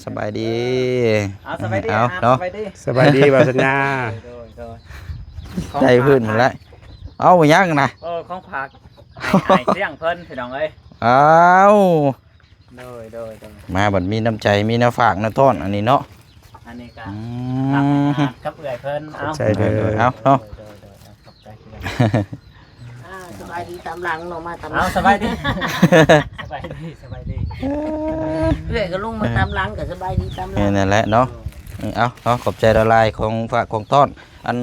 ສະບາຍດີ. ອ່າ ສະບາຍດີ. ເອີ ເອົາ ອ່າ ເນາະ ສະບາຍດີ ສະບາຍດີບ່າວສັນຍາ. ໂດຍ ໂດຍ ໂດຍ ໃຈພື້ນໝົດແລ້ວ. ເອົາ ຫຍັງນະ? ເອີ ຂອງຝາກ ໃຫ້ອ້າຍຊຽງເພິ່ນ ພີ່ນ້ອງເອີຍ. ອ້າວ ໂດຍ ໂດຍ ໂດຍ ມາບັດມີນ້ຳໃຈ ມີແນວຝາກແນວຕ້ອນອັນນີ້ເນາະ. ອັນນີ້ກໍ ອືມ ຝາກກັບເອື້ອຍເພິ່ນ. ເອົາ ຂອບໃຈເດີ. ເອີ ເອົາເນາະ ໂດຍ ໂດຍ ໂດຍ ຂອບໃຈເພື່ອນ. ອ່າ ສະບາຍດີຕາມຫຼັງເນາະ ມາຕາມຫຼັງ. ເອົາ ສະບາຍດີ ສະບາຍດີ ສະບາຍດີ. ເອື້ອຍກໍລົງມາຕາມຫຼັງ ກໍສະບາຍດີຕາມຫຼັງ. ແມ່ນນັ້ນແຫຼະເນາະ. ເອົາເນາະ ຂອບໃຈຫຼາຍໆ ຂອງຝາກຂອງຕ້ອນ. ອັນ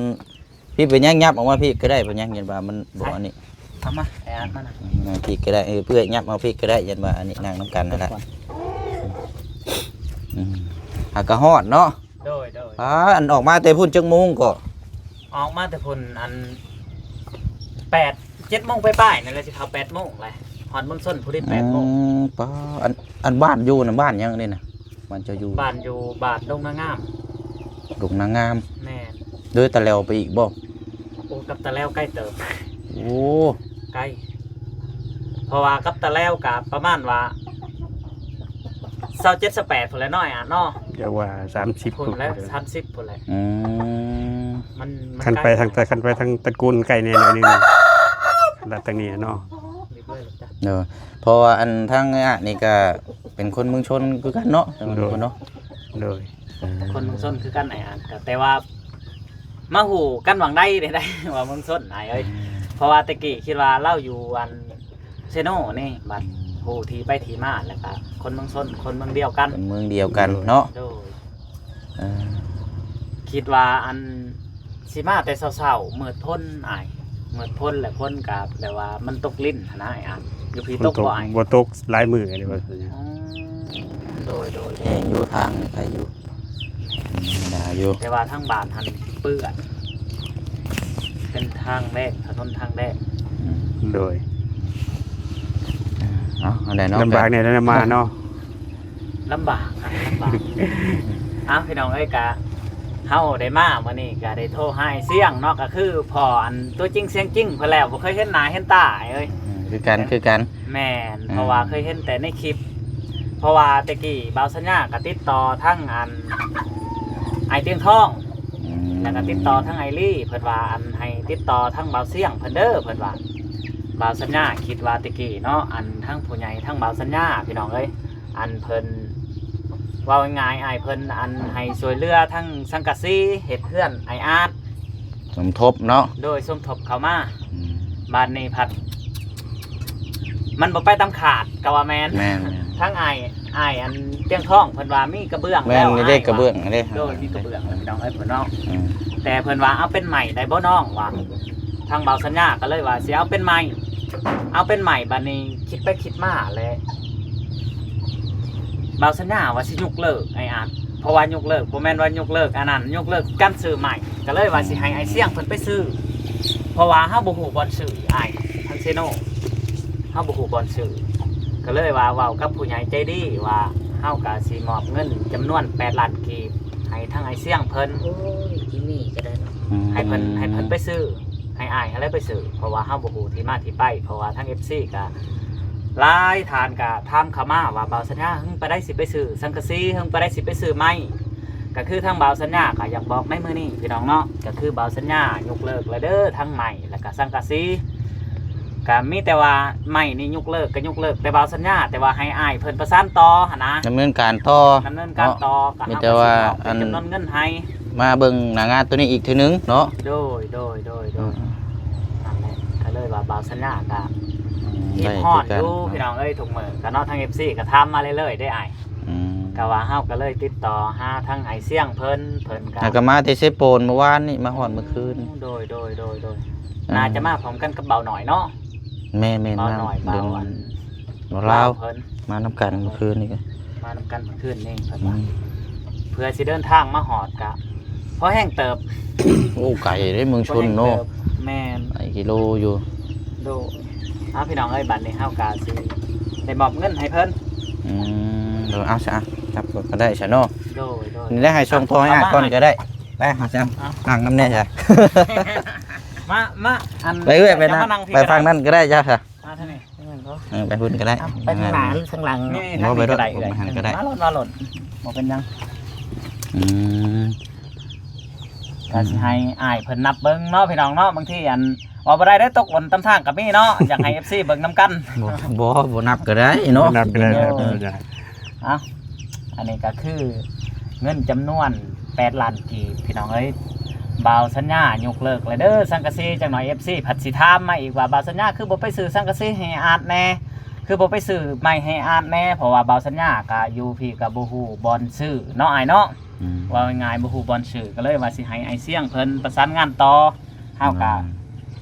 ພີ່ເປັນຫຍັງຫຍັບອອກມາພີ້ກໍໄດ້ ເປັນຫຍັງ ຢ້ານວ່າມັນບໍ່ອັນນີ້. ເອົາມາ ໄອ້ອາດມານະ. ອືມ ພີ້ກໍໄດ້ ເອີ ເພື່ອຫຍັບເອົາພີ້ກໍໄດ້ ຢ້ານວ່າອັນນີ້ນັ່ງນຳກັນນັ້ນແຫຼະ. ອືມ ຫາກະຮອດເນາະ. ໂດຍ ໂດຍ. ອ່າ ອັນອອກມາແຕ່ພຸ້ນຈັກໂມງກໍ? ອອກມາແຕ່ພຸ້ນອັນແປດ ເຈັດໂມງປາຍໆ ນັ້ນແຫຼະ ຊິເຂົ້າແປດໂມງແຫຼະ ຮອດເມືອງຊົນພໍດີແປດໂມງ. ອືມ ປ້າ ອັນ ອັນບ້ານຢູ່ນະ ບ້ານຫຍັງນີ້ນະ? ບ້ານເຈົ້າຢູ່ ບ້ານຢູ່ ບ້ານດົງນາງາມ. ດົງນາງາມ. ແມ່ນ. ເດີຕາແລວໄປອີກບໍ່? ໂອ້ ກັບຕາແລວໄກເຕີບ. ໂອ້ ໄກ ເພາະວ່າກັບຕາແລວກະປະມານວ່າຊາວເຈັດ ຊາວແປດພຸ້ນແຫຼະເນາະ ອ້າຍອາດເນາະ. ຢ່າວ່າສາມສິບພຸ້ນແຫຼະ ພຸ້ນ ສາມສິບພຸ້ນແຫຼະ. ອືມ ມັນ ມັນ ຄັນໄປທາງ ຄັນໄປທາງຕະກູນໄກແດ່ໜ້ອຍໜຶ່ງ ລັດທາງນີ້ເນາະ. ເອີ ເພາະວ່າອັນທາງອ້າຍອາດນີ້ກະເປັນຄົນເມືອງຊົນຄືກັນເນາະ. ໂດຍ ເນາະ. ໂດຍ ເອີ ຄົນເມືອງຊົນຄືກັນອ້າຍອາດ ກະແຕ່ວ່າມາຮູ້ກັນຫວ່າງໃດໄດ້ ໄດ້ວ່າເມືອງຊົນອ້າຍເອີຍ. ອືມ ເພາະວ່າແຕ່ກີ້ຄິດວ່າລາວຢູ່ອັນເຊໂນນີ້ ບັດ ອືມ ຮູ້ທີ່ໄປທີ່ມາ ແລ້ວກະຄົນເມືອງຊົນ ຄົນເມືອງດຽວກັນ ຄົນເມືອງດຽວກັນເນາະ. ໂດຍ ເອີ ຄິດວ່າອັນ ຊິມາແຕ່ເຊົ້າໆ ມືດພົນອ້າຍ ມືດພົນ ແລ້ວຄົນກະແບບວ່າມັນຕົກລິນຫັ້ນນະອ້າຍອາດ. ຢູ່ພີ້ຕົກບໍ່ອ້າຍ? ບໍ່ຕົກຫຼາຍມື້ແລ້ວ. ອືມ ໂດຍ ໂດຍ ແຫ້ງຢູ່ ທາງນີ້ໄຄຢູ່ ອືມ ໜາຢູ່ ແຕ່ວ່າທາງບ້ານຫັ້ນເປື້ອນ ເປັນທາງແດງ ຖະໜົນທາງແດງ. ອືມ ໂດຍ ເອົາ ອັນໃດເນາະ ລຳບາກແດ່ ໄດ້ມາເນາະ. ລຳບາກ ລຳບາກ. ເອົາ ພີ່ນ້ອງເອີຍ ກະເຮົາໄດ້ມາມື້ນີ້ກະໄດ້ໂທຫາອ້າຍຊຽງເນາະ ກະຄືພໍ່ອັນຕົວຈິງສຽງຈິງເພິ່ນແລ້ວ ບໍ່ເຄີຍເຫັນໜ້າເຫັນຕາເອີຍ. ອືມ ຄືກັນ ຄືກັນ. ແມ່ນ ອືມ ເພາະວ່າເຄີຍເຫັນແຕ່ໃນຄລິບ ເພາະວ່າແຕ່ກີ້ບ່າວສັນຍາກະຕິດຕໍ່ທາງອັນ ອ້າຍຕຽງທອງ ອືມ ແລ້ວກໍຕິດຕໍ່ທາງອ້າຍລີ ເພິ່ນວ່າ ອັນ ໃຫ້ຕິດຕໍ່ທາງບ່າວຊຽງເພິ່ນເດີ ເພິ່ນວ່າ. ບ່າວສັນຍາຄິດວ່າແຕ່ກີ້ເນາະ ອັນ ທັງຜູ້ໃຫຍ່ ທັງບ່າວສັນຍາ ພີ່ນ້ອງເອີຍ ອັນ ເພິ່ນ ເວົ້າງ່າຍໆ ອ້າຍເພິ່ນ ອັນ ໃຫ້ຊ່ວຍເຫຼືອທັງສັງກະສີ ເຮັດເຮືອນອ້າຍອາດ ສົມທົບເນາະ ໂດຍ ສົມທົບເຂົ້າມາ ອືມ ບາດນີ້ພັດ ມັນບໍ່ໄປຕາມຄາດ ກໍວ່າແມ່ນ ແມ່ນໆ ທັງອ້າຍ ອ້າຍອັນຕຽງທອງເພິ່ນວ່າມີກະເບື້ອງ ແມ່ນ ແລ້ວ ນີ້ເດ້ ອ້າຍວ່າ ກະເບື້ອງນີ້ເດ້ ໂດຍ ມີກະເບື້ອງແລ້ວ ພີ່ນ້ອງເອີຍ ເພິ່ນເນາະ ອືມ ແຕ່ເພິ່ນວ່າເອົາເປັນໄມ້ໄດ້ບໍ່ນ້ອງ ວ່າ ທາງບ່າວສັນຍາກໍເລີຍວ່າຊິເອົາເປັນໄມ້ ເອົາເປັນໄມ້ ບາດນີ້ຄິດໄປຄິດມາແລ້ວ ບ່າວສັນຍາວ່າຊິຍົກເລີກອ້າຍອາດ ເພາະວ່າຍົກເລີກ ບໍ່ແມ່ນວ່າຍົກເລີກອັນນັ້ນ ຍົກເລີກການຊື້ໄມ້ ກໍເລີຍວ່າຊິໃຫ້ອ້າຍຊຽງເພິ່ນໄປຊື້ ເພາະວ່າເຮົາບໍ່ຮູ້ບ່ອນຊື້ອ້າຍ ທາງເຊໂນ ເຮົາບໍ່ຮູ້ບ່ອນຊື້ ກໍເລີຍວ່າເວົ້າກັບຜູ້ໃຫຍ່ໃຈດີວ່າ ເຮົາກໍຊິມອບເງິນຈຳນວນແປດລ້ານກີບໃຫ້ທາງອ້າຍຊຽງເພິ່ນ ໂອ້ຍ ຈິມມີກໍໄດ້ເນາະ ອືມ ໃຫ້ເພິ່ນ ໃຫ້ເພິ່ນໄປຊື້ ໃຫ້ອ້າຍຫັ້ນແຫຼະໄປຊື້ ເພາະວ່າເຮົາບໍ່ຮູ້ທີ່ມາທີ່ໄປ ເພາະວ່າທາງເອັຟຊີກໍຫຼາຍທ່ານກໍຖາມເຂົ້າມາວ່າ ບ່າວສັນຍາ ເຫິງປານໃດຊິໄປຊື້ສັງກະສີ ເຫິງປານໃດຊິໄປຊື້ໄມ້ ກໍຄືທາງບ່າວສັນຍາກໍຢາກບອກໃນມື້ນີ້ພີ່ນ້ອງເນາະ ກໍຄືບ່າວສັນຍາຍົກເລີກແລ້ວເດີ ທັງໄມ້ແລ້ວກໍສັງກະສີ ກໍມີແຕ່ວ່າໄມ້ນີ້ຍົກເລີກກໍຍົກເລີກແຕ່ບ່າວສັນຍາ ແຕ່ວ່າໃຫ້ອ້າຍເພິ່ນປະສານຕໍ່ຫັ້ນນະ ດຳເນີນການຕໍ່ ດຳເນີນການຕໍ່ ເນາະ ກໍ ມີແຕ່ວ່າ ເຮົາກໍຊິມອບເປັນ ອັນ ຈຳນວນເງິນໃຫ້ ມາເບິ່ງໜ້າງານໂຕນີ້ອີກເທື່ອໜຶ່ງເນາະ ໂດຍ ໂດຍ ໂດຍ ໂດຍ ອືມ ນັ້ນແຫຼະ ກໍເລີຍວ່າບ່າວສັນຍາກໍ ອືມ ຮີບຮ້ອນຢູ່ ໄດ້ຄືກັນເນາະ ພີ່ນ້ອງເອີຍ ທຸກມື້ກໍເນາະ ທາງເອັຟຊີກໍຖາມມາເລື້ອຍໆເດ້ອ້າຍ ອືມ ກໍວ່າເຮົາກໍເລີຍຕິດຕໍ່ຫາທາງອ້າຍຊຽງເພິ່ນ ເພິ່ນກໍ ແລ້ວກໍມາແຕ່ເຊໂປນມື້ວານນີ້ ມາຮອດມື້ຄືນ ໂດຍ ໂດຍ ໂດຍ ໂດຍ ອ່າ ໜ້າຈະມາພ້ອມກັນກັບບ່າວນ້ອຍເນາະ ແມ່ນໆ ບ່າວນ້ອຍ ບ່າວອັນ ບ່າວລາວ ເພິ່ນ ມານຳກັນມື້ຄືນນີ້ກໍ ມານຳກັນມື້ຄືນນີ້ເພິ່ນວ່າ ອືມ ເພື່ອຊິເດີນທາງມາຮອດກະພໍແຮງເຕີບ ໂອ້ ໄກເດ້ເມືອງຊົນເນາະ ແມ່ນ ຫຼາຍກິໂລຢູ່ ໂດຍ ເອົາ ພີ່ນ້ອງເອີຍ ບັດນີ້ເຮົາກະຊິໄດ້ມອບເງິນໃຫ້ເພິ່ນ ອືມ ເອົາຊະ ຈັບກໍໄດ້ຊະເນາະ ໂດຍ ໂດຍ ນີ້ໄດ້ໃຫ້ຊ່ອງ ອ່ະ ໂທໃຫ້ອ້າຍກ່ອນກໍໄດ້ ໄປຫາແຊມ ເອົາ ນັ່ງນຳແດ່ຊະ ມາ ມາ ອັນ ໄປເອື້ອຍ ໄປນະ ໄປຝັ່ງນັ້ນກໍໄດ້ເຈົ້າຊະ ມາທາງນີ້ ເອີ ໄປພຸ້ນກໍໄດ້ ເອົາ ໄປທາງໜ້າ ທາງຫຼັງ ນີ້ ບໍ່ ທາງນີ້ກໍໄດ້ ໄປໂດດ ເອື້ອຍ ໄປທາງນັ້ນກໍໄດ້ ມາໂລດ ມາໂລດ ບໍ່ເປັນຫຍັງ ອືມ ກໍຊິໃຫ້ອ້າຍເພິ່ນນັບເບິ່ງເນາະ ພີ່ນ້ອງເນາະ ບາງທີ ອັນ ເວົ້າບໍ່ໄດ້ເດ້ ຕົກຫຼົ່ນຕາມທາງກໍມີເນາະ ຢາກໃຫ້ເອັຟຊີເບິ່ງນຳກັນ ບໍ່ ບໍ່ ບໍ່ນັບກໍໄດ້ເນາະ ບໍ່ນັບກໍໄດ້ ເອີ ບໍ່ເປັນຫຍັງ ເອົາ ອັນນີ້ກໍຄືເງິນຈຳນວນແປດລ້ານກີບ ພີ່ນ້ອງເອີຍ ບ່າວສັນຍາຍົກເລີກແລ້ວເດີ ສັງກະສີ ຈັກໜ້ອຍເອັຟຊີພັດຊິຖາມມາອີກວ່າ ບ່າວສັນຍາຄືບໍ່ໄປຊື້ສັງກະສີໃຫ້ອາດແດ່ ຄືບໍ່ໄປຊື້ໄມ້ໃຫ້ອາດແດ່ ເພາະວ່າບ່າວສັນຍາກໍຢູ່ພີ້ກໍບໍ່ຮູ້ບ່ອນຊື້ເນາະ ອ້າຍເນາະ ອືມ ເວົ້າງ່າຍໆ ບໍ່ຮູ້ບ່ອນຊື້ ກໍເລີຍວ່າຊິໃຫ້ອ້າຍຊຽງເພິ່ນປະສານງານຕໍ່ ເຮົາກໍ ອືມ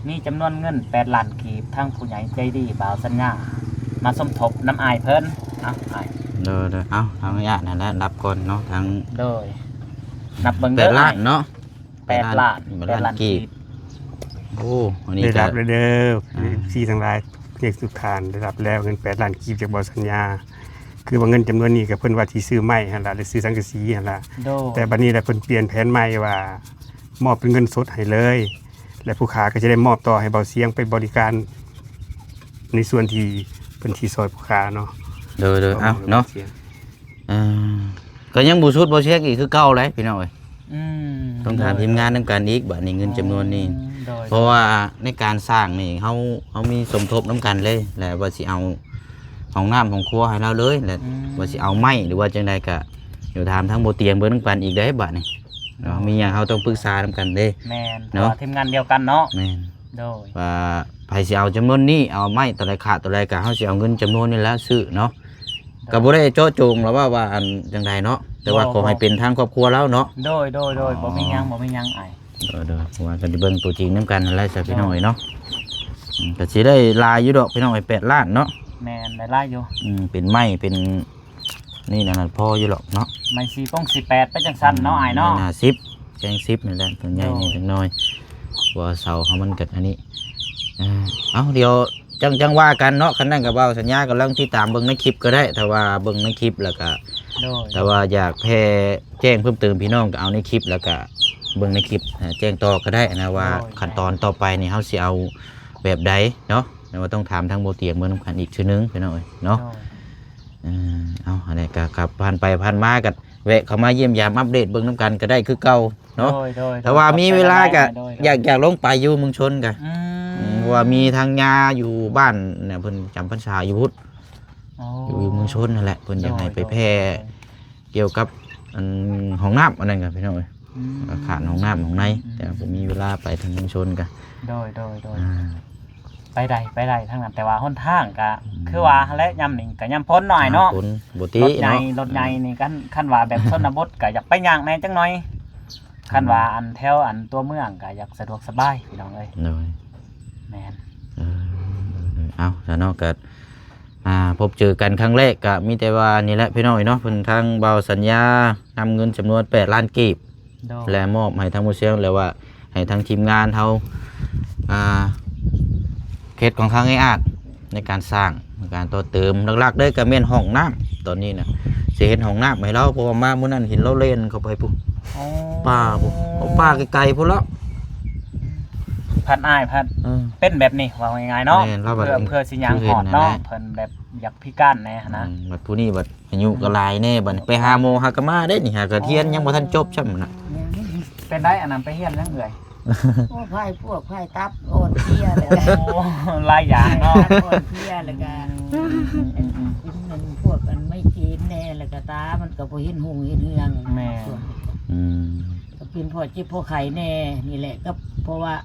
ມີຈຳນວນເງິນແປດລ້ານກີບ ທາງຜູ້ໃຫຍ່ໃຈດີບ່າວສັນຍາມາສົມທົບນຳອ້າຍເພິ່ນ ເອົາ ອ້າຍ ໂດຍໆ ເອົາ ທາງອະນຸຍາດຫັ້ນແຫຼະ ນັບກ່ອນເນາະ ທາງ ໂດຍ ນັບເບິ່ງເດີ ແປດລ້ານເນາະ ແປດລ້ານ ແປດລ້ານ ແປດລ້ານ ແປດລ້ານກີບ ໂອ້ ອັນນີ້ ໄດ້ ກໍ ຮັບແລ້ວເດີ ອືມ ເອັຟຊີທັງຫຼາຍ ເພຍງສຸດທ່ານໄດ້ຮັບແລ້ວ ເງິນແປດລ້ານກີບຈາກບ່າວສັນຍາ ຄືວ່າເງິນຈຳນວນນີ້ກໍເພິ່ນວ່າຊິຊື້ໄມ້ຫັ້ນລະ ຫຼືຊື້ສັງກະສີຫັ້ນລະ ໂດຍ ແຕ່ບັດນີ້ລະເພິ່ນປ່ຽນແຜນໃໝ່ວ່າ ມອບເປັນເງິນສົດໃຫ້ເລີຍ ແລະ ຜູ້ຂ້າກໍຈະໄດ້ມອບຕໍ່ໃຫ້ບ່າວຊຽງໄປບໍລິການ ໃນສ່ວນທີ່ເພິ່ນຊິຊ່ອຍຜູ້ຂ້າເນາະ ໂດຍໆ ເອົາເນາະ ເອີ ກໍຍັງບໍ່ສຸດ ບ່າວຊຽງອີກຄືເກົ່າແຫຼະ ພີ່ນ້ອງເອີຍ ອືມ ຕ້ອງຖາມ ໂດຍ ທີມງານນຳກັນອີກ ບາດນີ້ເງິນຈຳນວນນີ້ ໂດຍ ເພາະວ່າໃນການສ້າງນີ້ ເຮົາ ເຮົາມີສົມທົບນຳກັນເລີຍ ແລະ ວ່າຊິເອົາຫ້ອງນ້ຳຫ້ອງຄົວໃຫ້ລາວເລີຍ ແລະ ອືມ ວ່າຊິເອົາໄມ້ ຫຼືວ່າຈັ່ງໃດ ກໍດຽວຖາມທາງບໍ່ຕຽງເບິ່ງນຳກັນອີກເດ້ ບາດນີ້ ເນາະ ມີຫຍັງເຮົາຕ້ອງປຶກສານຳກັນເດ້ ແມ່ນ ເນາະ ເພາະວ່າທີມງານດຽວກັນເນາະ ແມ່ນ ໂດຍ ວ່າໃຜຊິເອົາຈຳນວນນີ້ ເອົາໄມ້ຕົວໃດຂາດຕົວໃດ ກໍເຮົາຊິເອົາເງິນຈຳນວນນີ້ແຫຼະຊື້ເນາະ ກໍບໍ່ໄດ້ເຈາະຈົງລະວ່າ ວ່າອັນຈັ່ງໃດເນາະ ແຕ່ວ່າ ບໍ່ ຂໍໃຫ້ ບໍ່ ເປັນທາງຄອບຄົວລາວເນາະ ໂດຍ ໂດຍ ໂດຍ ອໍ ບໍ່ມີຫຍັງ ບໍ່ມີຫຍັງອ້າຍ ເອີ ໂດຍ ເພາະວ່າກໍໄດ້ເບິ່ງຕົວຈິງນຳກັນຫັ້ນແຫຼະ ຊະ ໂດຍ ພີ່ນ້ອງເອີຍເນາະ ອືມ ກໍຊິໄດ້ຫຼາຍຢູ່ດອກ ພີ່ນ້ອງເອີຍ ແປດລ້ານເນາະ ແມ່ນ ໄດ້ຫຼາຍຢູ່ ອືມ ເປັນໄມ້ ເປັນ ນີ້ນະ ພໍຢູ່ດອກເນາະ ໄມ້ສີ່ປົງສີ່ແປດໄປຈັ່ງຊັ້ນເນາະ ອືມ ອ້າຍເນາະ ໄມ້ໜ້າສິບ ແກງສິບນີ້ແຫຼະ ຕົວໃຫຍ່ນີ້ ໂດຍ ຈັກໜ້ອຍ ເພາະວ່າເສົາເຮົາມັນກໍອັນນີ້ ເອົາ ດຽວຈັ່ງ ຈັ່ງວ່າກັນເນາະ ຄັນນັ້ນກໍເວົ້າສັນຍາ ກຳລັງຕິດຕາມເບິ່ງໃນຄລິບກໍໄດ້ ຖ້າວ່າເບິ່ງໃນຄລິບແລ້ວກໍ ໂດຍ ຖ້າວ່າຢາກແຜ່ແຈ້ງເພີ່ມເຕີມພີ່ນ້ອງ ກໍເອົາໃນຄລິບ ແລ້ວກໍເບິ່ງໃນຄລິບ ແຈ້ງຕໍ່ກໍໄດ້ນະວ່າ ໂດຍ ຂັ້ນຕອນຕໍ່ໄປນີ້ເຮົາຊິເອົາແບບໃດເນາະ ແຕ່ວ່າຕ້ອງຖາມທາງບໍ່ຕຽງເບິ່ງນຳກັນອີກເທື່ອໜຶ່ງ ພີ່ນ້ອງເອີຍເນາະ ໂດຍ ເອີ ເອົາ ອັນນີ້ກໍ ກໍຜ່ານໄປຜ່ານມາກໍ ແວະເຂົ້າມາຢ້ຽມຢາມອັບເດດເບິ່ງນຳກັນກໍໄດ້ຄືເກົ່າເນາະ. ໂດຍ ໂດຍ ແຕ່ວ່າມີເວລາກໍ ໂດຍ ໂດຍ ຢາກ ຢາກລົງໄປຢູ່ເມືອງຊົນກໍ ອືມ ອືມ ເພາະວ່າມີທັງຍາຢູ່ບ້ານນະ ເພິ່ນຈຳພັນສາຢູ່ພຸ້ນ ອໍ ຢູ່ ຢູ່ເມືອງຊົນນັ້ນແຫຼະ ເພິ່ນຢາກໃຫ້ໄປແຜ່ ໂດຍ ໂດຍ ກ່ຽວກັບອັນຫ້ອງນ້ຳອັນນັ້ນກໍ ພີ່ນ້ອງເອີຍ ອືມ ຂາດຫ້ອງນ້ຳຫ້ອງໃນ ອືມ ແຕ່ບໍ່ມີເວລາໄປທາງເມືອງຊົນກໍ ໂດຍ ໂດຍ ໂດຍ ອ່າ ໄປໄດ້ ໄປໄດ້ທາງນັ້ນ ແຕ່ວ່າຫົນທາງກະ ອືມ ຄືວ່າຫັ້ນແຫຼະ ຍາມນີ້ກະຍາມຝົນໜ້ອຍເນາະ ຍາມຝົນບໍ່ຕິ ລົດໃຫຍ່ເນາະ ລົດໃຫຍ່ນີ້ ຄັນ ຄັນວ່າແບບຊົນນະບົດກະຢາກໄປຍາກແດ່ຈັກໜ້ອຍ ອືມ ຄັນວ່າອັນແຖວອັນຕົວເມືອງກະຢາກສະດວກສະບາຍ ພີ່ນ້ອງເອີຍ ໂດຍ ແມ່ນ ເອີ ເອົາ ຊະເນາະ ກະ ອ່າ ພົບເຈີກັນຄັ້ງແລກ ກະມີແຕ່ວ່ານີ້ແຫຼະ ພີ່ນ້ອງເອີຍເນາະ ເພິ່ນທາງບ່າວສັນຍານຳເງິນຈຳນວນແປດລ້ານກີບ ໂດຍ ແລະ ມອບໃຫ້ທາງໝູ່ຊຽງ ແລະ ວ່າໃຫ້ທາງທີມງານເຮົາ ອ່າ ເຂດຂອງທາງໄອອາດໃນການສ້າງ ໃນການຕໍ່ເຕີມ ຫຼັກໆເລີຍກໍແມ່ນຫ້ອງນ້ຳ ຕອນນີ້ນະ ຊິເຮັດຫ້ອງນ້ຳໃຫ້ລາວ ເພາະວ່າມາມື້ນັ້ນເຫັນລາວແລ່ນເຂົ້າໄປພຸ້ນ ອໍ ປ່າພຸ້ນ ປ່າໄກໆພຸ້ນລະ ພັດອ້າຍພັດ ເອີ ເປັນແບບນີ້ ເວົ້າງ່າຍໆເນາະ ແມ່ນ ລາວບັດ ເພື່ອ ເພື່ອຊິຍ່າງຮອດເນາະ ຄືເຫັນຫັ້ນແຫຼະ ເພິ່ນແບບຢາກພິການແດ່ຫັ້ນນະ ອືມ ບັດຜູ້ນີ້ບັດ ອາຍຸກໍຫຼາຍແດ່ ບັດໄປຫາໝໍຫາກໍມາເດ້ນີ້ ຫາກໍຮຽນຍັງບໍ່ທັນຈົບຊ້ຳນະ ເປັນໄດ ອັນນັ້ນໄປຮຽນຫຍັງເອື້ອຍ? ໂອ້ ພາຍພວກ ພາຍຕັບອ່ອນເພຍ ແລ້ວກໍ ໂອ້ ຫຼາຍຢ່າງເນາະ ພາຍຕັບອ່ອນເພຍ ແລ້ວກໍ ອືມ ອືມ ອືມ ເປັນອັນພວກອັນໄມເກຣນແດ່ ແລ້ວກໍຕາມັນກໍບໍ່ເຫັນຮຸ່ງເຫັນເຮືອງ ແມ່ນ ອືມ ກໍເປັນເພາະເຈັບເພາະໄຂ້ແດ່ນີ້ແຫຼະ ກໍເພາະວ່າ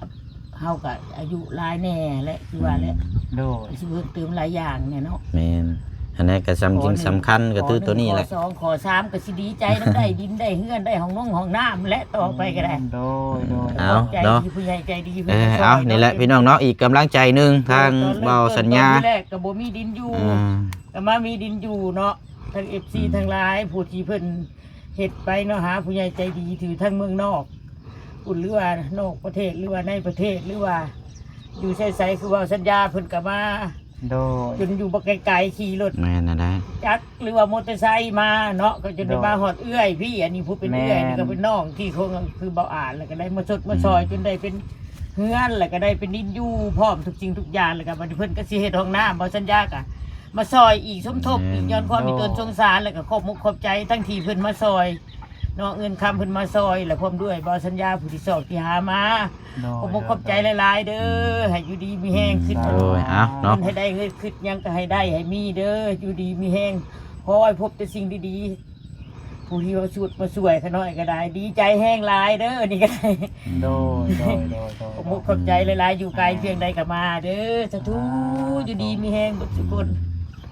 ເຮົາກໍອາຍຸຫຼາຍແດ່ແຫຼະ ຄືວ່າແຫຼະ ອືມ ໂດຍ ຊິເພີ່ມເຕີມຫຼາຍຢ່າງແດ່ເນາະ ແມ່ນ ອັນນັ້ນກໍສຳ ສິ່ງສຳຄັນກໍຄືໂຕນີ້ແຫຼະ ຂໍໜຶ່ງ ຂໍສອງ ຂໍສາມ ກໍຊິດີໃຈນຳ ໄດ້ດິນໄດ້ເຮືອນໄດ້ຫ້ອງນງຫ້ອງນ້ຳແຫຼະ ຕໍ່ໄປກໍໄດ້ ອືມ ໂດຍ ໂດຍ ເອົາ ຂອບໃຈ ເນາະ ທີ່ຜູ້ໃຫຍ່ໃຈດີເພິ່ນ ເອີ ກໍຊ່ອຍ ເອົາ ນີ້ແຫຼະ ເນາະ ພີ່ນ້ອງເນາະ ອີກກຳລັງໃຈໜຶ່ງ ໂດຍ ທາງ ຕອນເລີ່ມ ບ່າວສັນຍາ ຕອນແລກໆກໍບໍ່ມີດິນຢູ່ ອ່າ ກໍມາມີດິນຢູ່ເນາະ ທາງເອັຟຊີ ອືມ ທັງຫຼາຍ ຜູ້ທີ່ເພິ່ນ ເຮັດໄປເນາະ ຫາຜູ້ໃຫຍ່ໃຈດີທີ່ຢູ່ທາງເມືອງນອກພຸ້ນ ຫຼືວ່ານອກປະເທດ ຫຼືວ່າໃນປະເທດ ຫຼືວ່າຢູ່ໃສໆ ຄືວ່າສັນຍາເພິ່ນກໍມາ ໂດຍ ຈົນຢູ່ບໍ່ໄກໆ ຂີ່ລົດ ແມ່ນນະໄດ໋ ຈັກ ຫຼືວ່າມໍເຕີໄຊມາເນາະ ກໍຈົນໄດ້ ໂດຍ ມາຮອດເອື້ອຍພີ້ ອັນນີ້ຜູ້ເປັນເອື້ອຍ ແມ່ນ ນີ້ກໍເປັນນ້ອງທີ່ຄົງ ຄືເບົາອາດ ແລ້ວກໍໄດ້ມາຊົດມາຊ່ອຍ ອືມ ຈົນໄດ້ເປັນເຮືອນ ແລ້ວກໍໄດ້ເປັນດິນຢູ່ພ້ອມທຸກສິ່ງທຸກຢ່າງ ແລ້ວກໍບັດນີ້ເພິ່ນກໍຊິເຮັດຫ້ອງນ້ຳ ເບົາສັນຍາກໍ ມາຊ່ອຍອີກ ສົມທົບອີກ ແມ່ນ ຍ້ອນຄວາມມີຕົນ ໂດຍ ສົງສານ ແລ້ວກໍຂອບມຸກຂອບໃຈທັງທີ່ເພິ່ນມາຊ່ອຍເນາະ ເງິນຄຳເພິ່ນມາຊ່ອຍ ແລະ ພ້ອມດ້ວຍເບົາສັນຍາຜູ້ທີ່ຊອກທີ່ຫາມາ ໂດຍ ຂອບມຸກຂອບໃຈຫຼາຍໆເດີ ອືມ ໃຫ້ຢູ່ດີມີແຮງ ອືມ ຂຶ້ນ ໂດຍ ເອົາເນາະ ເງິນໃຫ້ໄດ້ ເງິນຄິດຫຍັງກໍໃຫ້ໄດ້ໃຫ້ມີເດີ ຢູ່ດີມີແຮງ ຂໍໃຫ້ພົບແຕ່ສິ່ງດີໆ ຜູ້ທີ່ມາຊຸດມາຊ່ວຍຂ້ານ້ອຍກໍໄດ້ ດີໃຈແຮງຫຼາຍເດີ ນີ້ກໍໄດ້ ໂດຍ ໂດຍ ໂດຍ ໂດຍ ຂອບມຸກຂອບໃຈຫຼາຍໆ ຢູ່ໄກພຽງໃດກໍມາເດີ ສາທຸ ອ່າ ຢູ່ດີມີແຮງເບິດທຸກຄົນ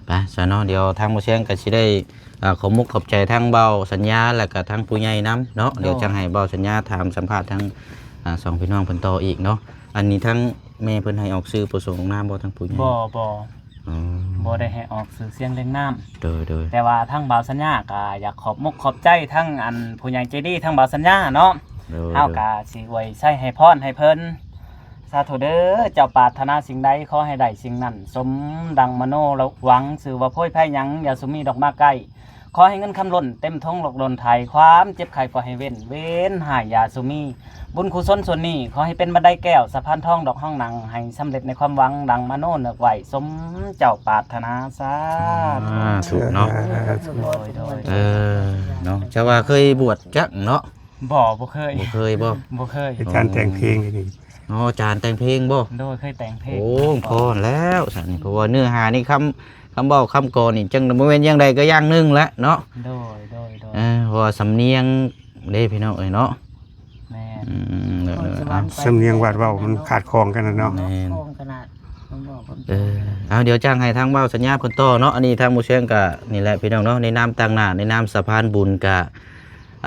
ໄປຊະເນາະ ດຽວທາງໝູ່ຊຽງກໍຊິໄດ້ ອ່າ ຂອບມຸກຂອບໃຈທາງເບົາສັນຍາ ແລ້ວກໍທາງຜູ້ໃຫຍ່ນຳເນາະ ໂດຍ ດຽວຈັ່ງໃຫ້ເບົາສັນຍາຖາມສຳພາດທາງ ອ່າ ສອງພີ່ນ້ອງເພິ່ນຕໍ່ອີກເນາະ ອັນນີ້ທາງແມ່ເພິ່ນໃຫ້ອອກຊື່ປະສົງອອກນາມບໍ່ ທາງຜູ້ໃຫຍ່ ບໍ່ ບໍ່ ອໍ ບໍ່ໄດ້ໃຫ້ອອກຊື່ສຽງລຽງນາມ ໂດຍ ໂດຍ ແຕ່ວ່າທາງເບົາສັນຍາກໍຢາກຂອບມຸກຂອບໃຈທາງອັນຜູ້ໃຫຍ່ໃຈດີທາງເບົາສັນຍາເນາະ ໂດຍ ເຮົາກໍຊິອວຍໄຊໃຫ້ພອນໃຫ້ເພິ່ນ ສາທຸເດີ ເຈົ້າປາດຖະໜາສິ່ງໃດ ຂໍໃຫ້ໄດ້ສິ່ງນັ້ນ ສົມດັ່ງມະໂນລະຫວັງ ຊື່ວ່າໂພຍໄພຫຍັງ ຢ່າສຸມີດອກມາໃກ້ ຂໍໃຫ້ເງິນຄຳລົ້ນເຕັມຖົງຫຼອກດົນໄຖ່ ຄວາມເຈັບໄຂ້ກໍໃຫ້ເວັ້ນ ເວນຮ້າຍຢ່າສຸມີ ບຸນກຸສົນສ່ວນນີ້ ຂໍໃຫ້ເປັນບັນໄດແກ້ວ ສະພານທອງດອກຮອງນັ່ງ ໃຫ້ສຳເລັດໃນຄວາມຫວັງ ດັ່ງມະໂນນຶກໄວ້ ສົມເຈົ້າປາດຖະໜາ ສາທຸ ສາທຸເນາະ ໂດຍ ໂດຍ ເອີ ເນາະ ເຈົ້າວ່າເຄີຍບວດຈັກເນາະ ບໍ່ ບໍ່ເຄີຍ ບໍ່ເຄີຍບໍ່? ບໍ່ເຄີຍ ອາຈານແຕ່ງເພງນີ້ ອໍ ອາຈານແຕ່ງເພງບໍ່? ໂດຍ ເຄີຍແຕ່ງເພງ ໂອ້ ພໍແລ້ວຊັ້ນ ເພາະວ່າເນື້ອຫານີ້ຄຳ ຄຳເວົ້າຄຳກອນນີ້ ຈັ່ງບໍ່ແມ່ນຢ່າງໃດກໍຢ່າງໜຶ່ງແຫຼະເນາະ ໂດຍ ໂດຍ ໂດຍ ເອີ ເພາະວ່າສຳນຽງເດ້ພີ່ນ້ອງເອີຍເນາະ ແມ່ນ ອືມ ເອີ ເອີ ສຳນຽງວາດເວົ້າມັນຂາດຂ້ອງກັນນະເນາະ ແມ່ນ ຂ້ອງຂະໜາດ ເອີ ເອົາ ດຽວຈ້າງໃຫ້ທາງເບົາສັນຍາເພິ່ນຕໍ່ເນາະ ອັນນີ້ທາງໝູ່ຊຽງກະນີ້ແຫຼະພີ່ນ້ອງເນາະ ໃນນາມຕາງໜ້າ ໃນນາມສະພານບຸນກະ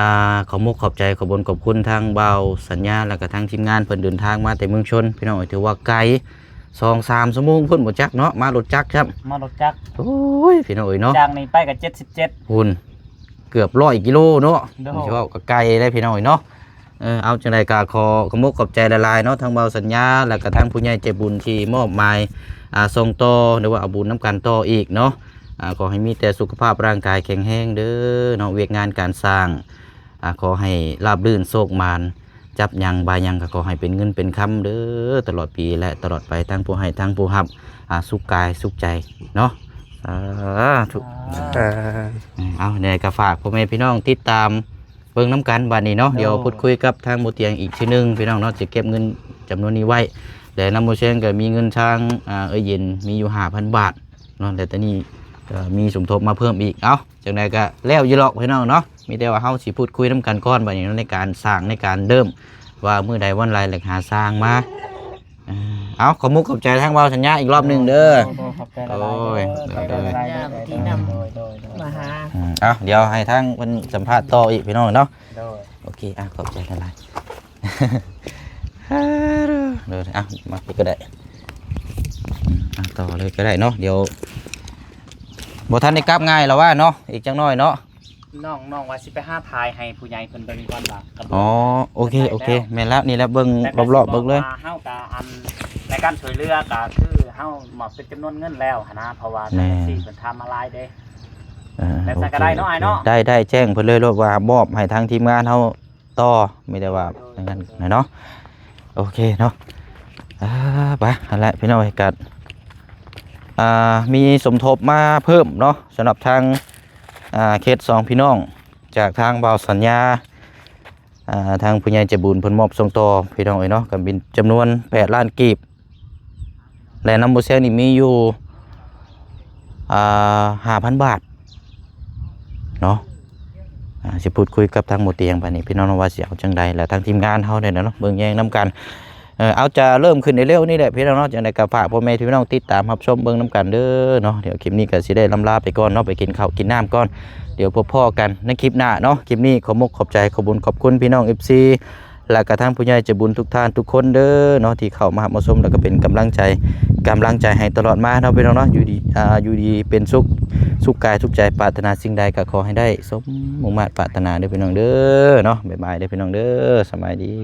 ອ່າ ຂອບມຸກຂອບໃຈ ຂອບບຸນຂອບຄຸນທາງບ່າວສັນຍາ ແລ້ວກະທາງທີມງານເພິ່ນເດີນທາງມາແຕ່ເມືອງຊົນ ພີ່ນ້ອງເອີຍ ຖືວ່າໄກ ສອງສາມຊົ່ວໂມງພຸ້ນບໍ່ຈັກເນາະ ມາລົດຈັກຊ້ຳ ມາລົດຈັກ ໂອ້ຍ ພີ່ນ້ອງເອີຍເນາະ ຈາກນີ້ໄປກໍເຈັດສິບເຈັດ ພຸ້ນ ເກືອບຮ້ອຍກິໂລເນາະ ໂດຍ ເວົ້າກໍໄກເດ້ພີ່ນ້ອງເອີຍເນາະ ເອີ ເອົາ ຈັ່ງໃດກໍຂໍຂອບມຸກຂອບໃຈຫຼາຍໆເນາະ ທັງເບົາສັນຍາ ແລ້ວກໍທັງຜູ້ໃຫຍ່ໃຈບຸນທີ່ມອບໝາຍ ອ່າ ສົ່ງຕໍ່ ຫຼືວ່າເອົາບຸນນຳກັນຕໍ່ອີກເນາະ ອ່າ ຂໍໃຫ້ມີແຕ່ສຸຂະພາບຮ່າງກາຍແຂງແຮງເດີເນາະ ວຽກງານການສ້າງ ອ່າ ຂໍໃຫ້ລາບລື່ນໂຊກໝານ ຈັບຫຍັງບາຍຫຍັງກໍຂໍໃຫ້ເປັນເງິນເປັນຄຳເດີ ຕະຫຼອດປີ ແລະ ຕະຫຼອດໄປ ທັງຜູ້ໃຫ້ ທັງຜູ້ຮັບ ອ່າ ສຸກກາຍສຸກໃຈເນາະ ສາທຸ ສາທຸ ເອົາ ແນວໃດກໍຝາກພໍ່ແມ່ພີ່ນ້ອງຕິດຕາມເບິ່ງນຳກັນບາດນີ້ເນາະ. ໂດຍ ດຽວພູດຄຸຍກັບທາງບໍ່ຕຽງອີກທີໜຶ່ງພີ່ນ້ອງເນາະ ຈະເກັບເງິນຈຳນວນນີ້ໄວ້ ແລະນຳບໍ່ແຊງກໍມີເງິນທາງ ອ່າ ເອື້ອຍເຢັນມີຢູ່ຫ້າພັນບາດເນາະ ແລະຕອນນີ້ກໍມີສົມທົບມາເພີ່ມອີກ. ເອົາ ຈັ່ງໃດກໍແລ້ວຢູ່ດອກພີ່ນ້ອງເນາະ ມີແຕ່ວ່າເຮົາຊິພູດຄຸຍນຳກັນກ່ອນບາດນີ້ເນາະ ໃນການສ້າງ ໃນການເລີ່ມ ວ່າມື້ໃດວັນໃດແລ້ວຫາຊ່າງມາ. ເອີ ເອົາ ຂອບມຸກຂອບໃຈທາງບ່າວສັນຍາອີກລອບໜຶ່ງເດີ. ໂດຍ ຂອບໃຈຫຼາຍໆ ໂດຍ ໂດຍ ຂອບໃຈຫຼາຍໆ ທີ່ນຳ ໂດຍ ໂດຍ ໂດຍ ມາຫາ. ອືມ ເອົາ ດຽວໃຫ້ທາງເພິ່ນສຳພາດຕໍ່ອີກພີ່ນ້ອງເນາະ. ໂດຍ ໂອເຄ ອ່ະ ຂອບໃຈຫຼາຍໆ. ໂດຍ ເອົາ ມາພີ້ກໍໄດ້ ອືມ ເອົາ ຕໍ່ເລີຍກໍໄດ້ເນາະ. ດຽວບໍ່ທັນໄດ້ກັບງ່າຍແລ້ວວ່າເນາະ ອີກຈັກໜ້ອຍເນາະ. ນ້ອງ ນ້ອງວ່າຊິໄປຫາຖ່າຍໃຫ້ຜູ້ໃຫຍ່ເພິ່ນເບິ່ງກ່ອນວ່າ ອໍ ໂອເຄ ໂອເຄ ແມ່ນແລ້ວ ນີ້ແຫຼະ ເບິ່ງລອບໆເບິ່ງເລີຍ. ເຮົາກະ ອັນ ໃນການຊ່ວຍເຫຼືອກະຄືເຮົາມອບເປັນຈຳນວນເງິນແລ້ວຫັ້ນນະ ເພາະວ່າ ແມ່ນ ເອັຟຊີເພິ່ນຖາມມາຫຼາຍເດ້. ເອີ ແລ້ວຊັ້ນກໍໄດ້ເນາະ ໂອເຄ ອ້າຍເນາະ ໄດ້ ໄດ້ ແຈ້ງເພິ່ນເລີຍໂລດວ່າມອບໃຫ້ທາງທີມງານເຮົາຕໍ່ ມີແຕ່ວ່າ ໂດຍ ນັ້ນແຫຼະເນາະ. ໂອເຄເນາະ ອ່າ ໄປ ຫັ້ນແຫຼະພີ່ນ້ອງເອີຍ ກໍ ອ່າ ມີສົມທົບມາເພີ່ມເນາະ ສຳລັບທາງ ອ່າ ເຂດສອງພີ່ນ້ອງ ຈາກທາງບ່າວສັນຍາ ອ່າ ທາງຜູ້ໃຫຍ່ໃຈບຸນເພິ່ນມອບສົ່ງຕໍ່ພີ່ນ້ອງເອີຍເນາະ ກໍເປັນຈຳນວນແປດລ້ານກີບ ແລະນຳບໍ່ແຊງນີ້ມີຢູ່ ອ່າ ຫ້າພັນບາດເນາະ. ອ່າ ຊິພູດຄຸຍກັບທາງໝໍຕຽງບາດນີ້ ພີ່ນ້ອງເນາະ ວ່າຊິເອົາຈັ່ງໃດ ແລະທາງທີມງານເຮົານີ້ແຫຼະເນາະ ເບິ່ງແຍງນຳກັນ. ເອີ ເອົາ ຈະເລີ່ມຂຶ້ນໃນເລັວນີ້ແຫຼະພີ່ນ້ອງເນາະ. ຈັ່ງໃດກໍຝາກພໍ່ແມ່ພີ່ນ້ອງຕິດຕາມຮັບຊົມເບິ່ງນຳກັນເດີເນາະ. ດຽວຄລິບນີ້ກໍຊິໄດ້ລ່ຳລາໄປກ່ອນເນາະ ໄປກິນເຂົ້າກິນນ້ຳກ່ອນ. ດຽວພົບພໍ້ກັນໃນຄລິບໜ້າເນາະ. ຄລິບນີ້ຂໍມຸກຂອບໃຈ ຂອບບຸນຂອບຄຸນພີ່ນ້ອງເອັຟຊີ ແລະກະທາງຜູ້ໃຫຍ່ໃຈບຸນທຸກທ່ານທຸກຄົນເດີເນາະ ທີ່ເຂົ້າມາຮັບມາຊົມ ແລະກະເປັນກຳລັງໃຈ ກຳລັງໃຈໃຫ້ຕະຫຼອດມາເນາະ ພີ່ນ້ອງເນາະ. ຢູ່ດີ ອ່າ ຢູ່ດີເປັນສຸກ ສຸກກາຍສຸກໃຈ ປາດຖະໜາສິ່ງໃດກໍຂໍໃຫ້ໄດ້ສົມມຸ່ງມາດປາດຖະໜາເດີພີ່ນ້ອງເດີເນາະ. ບາຍບາຍເດີພີ່ນ້ອງເດີ ສະບາຍດີ.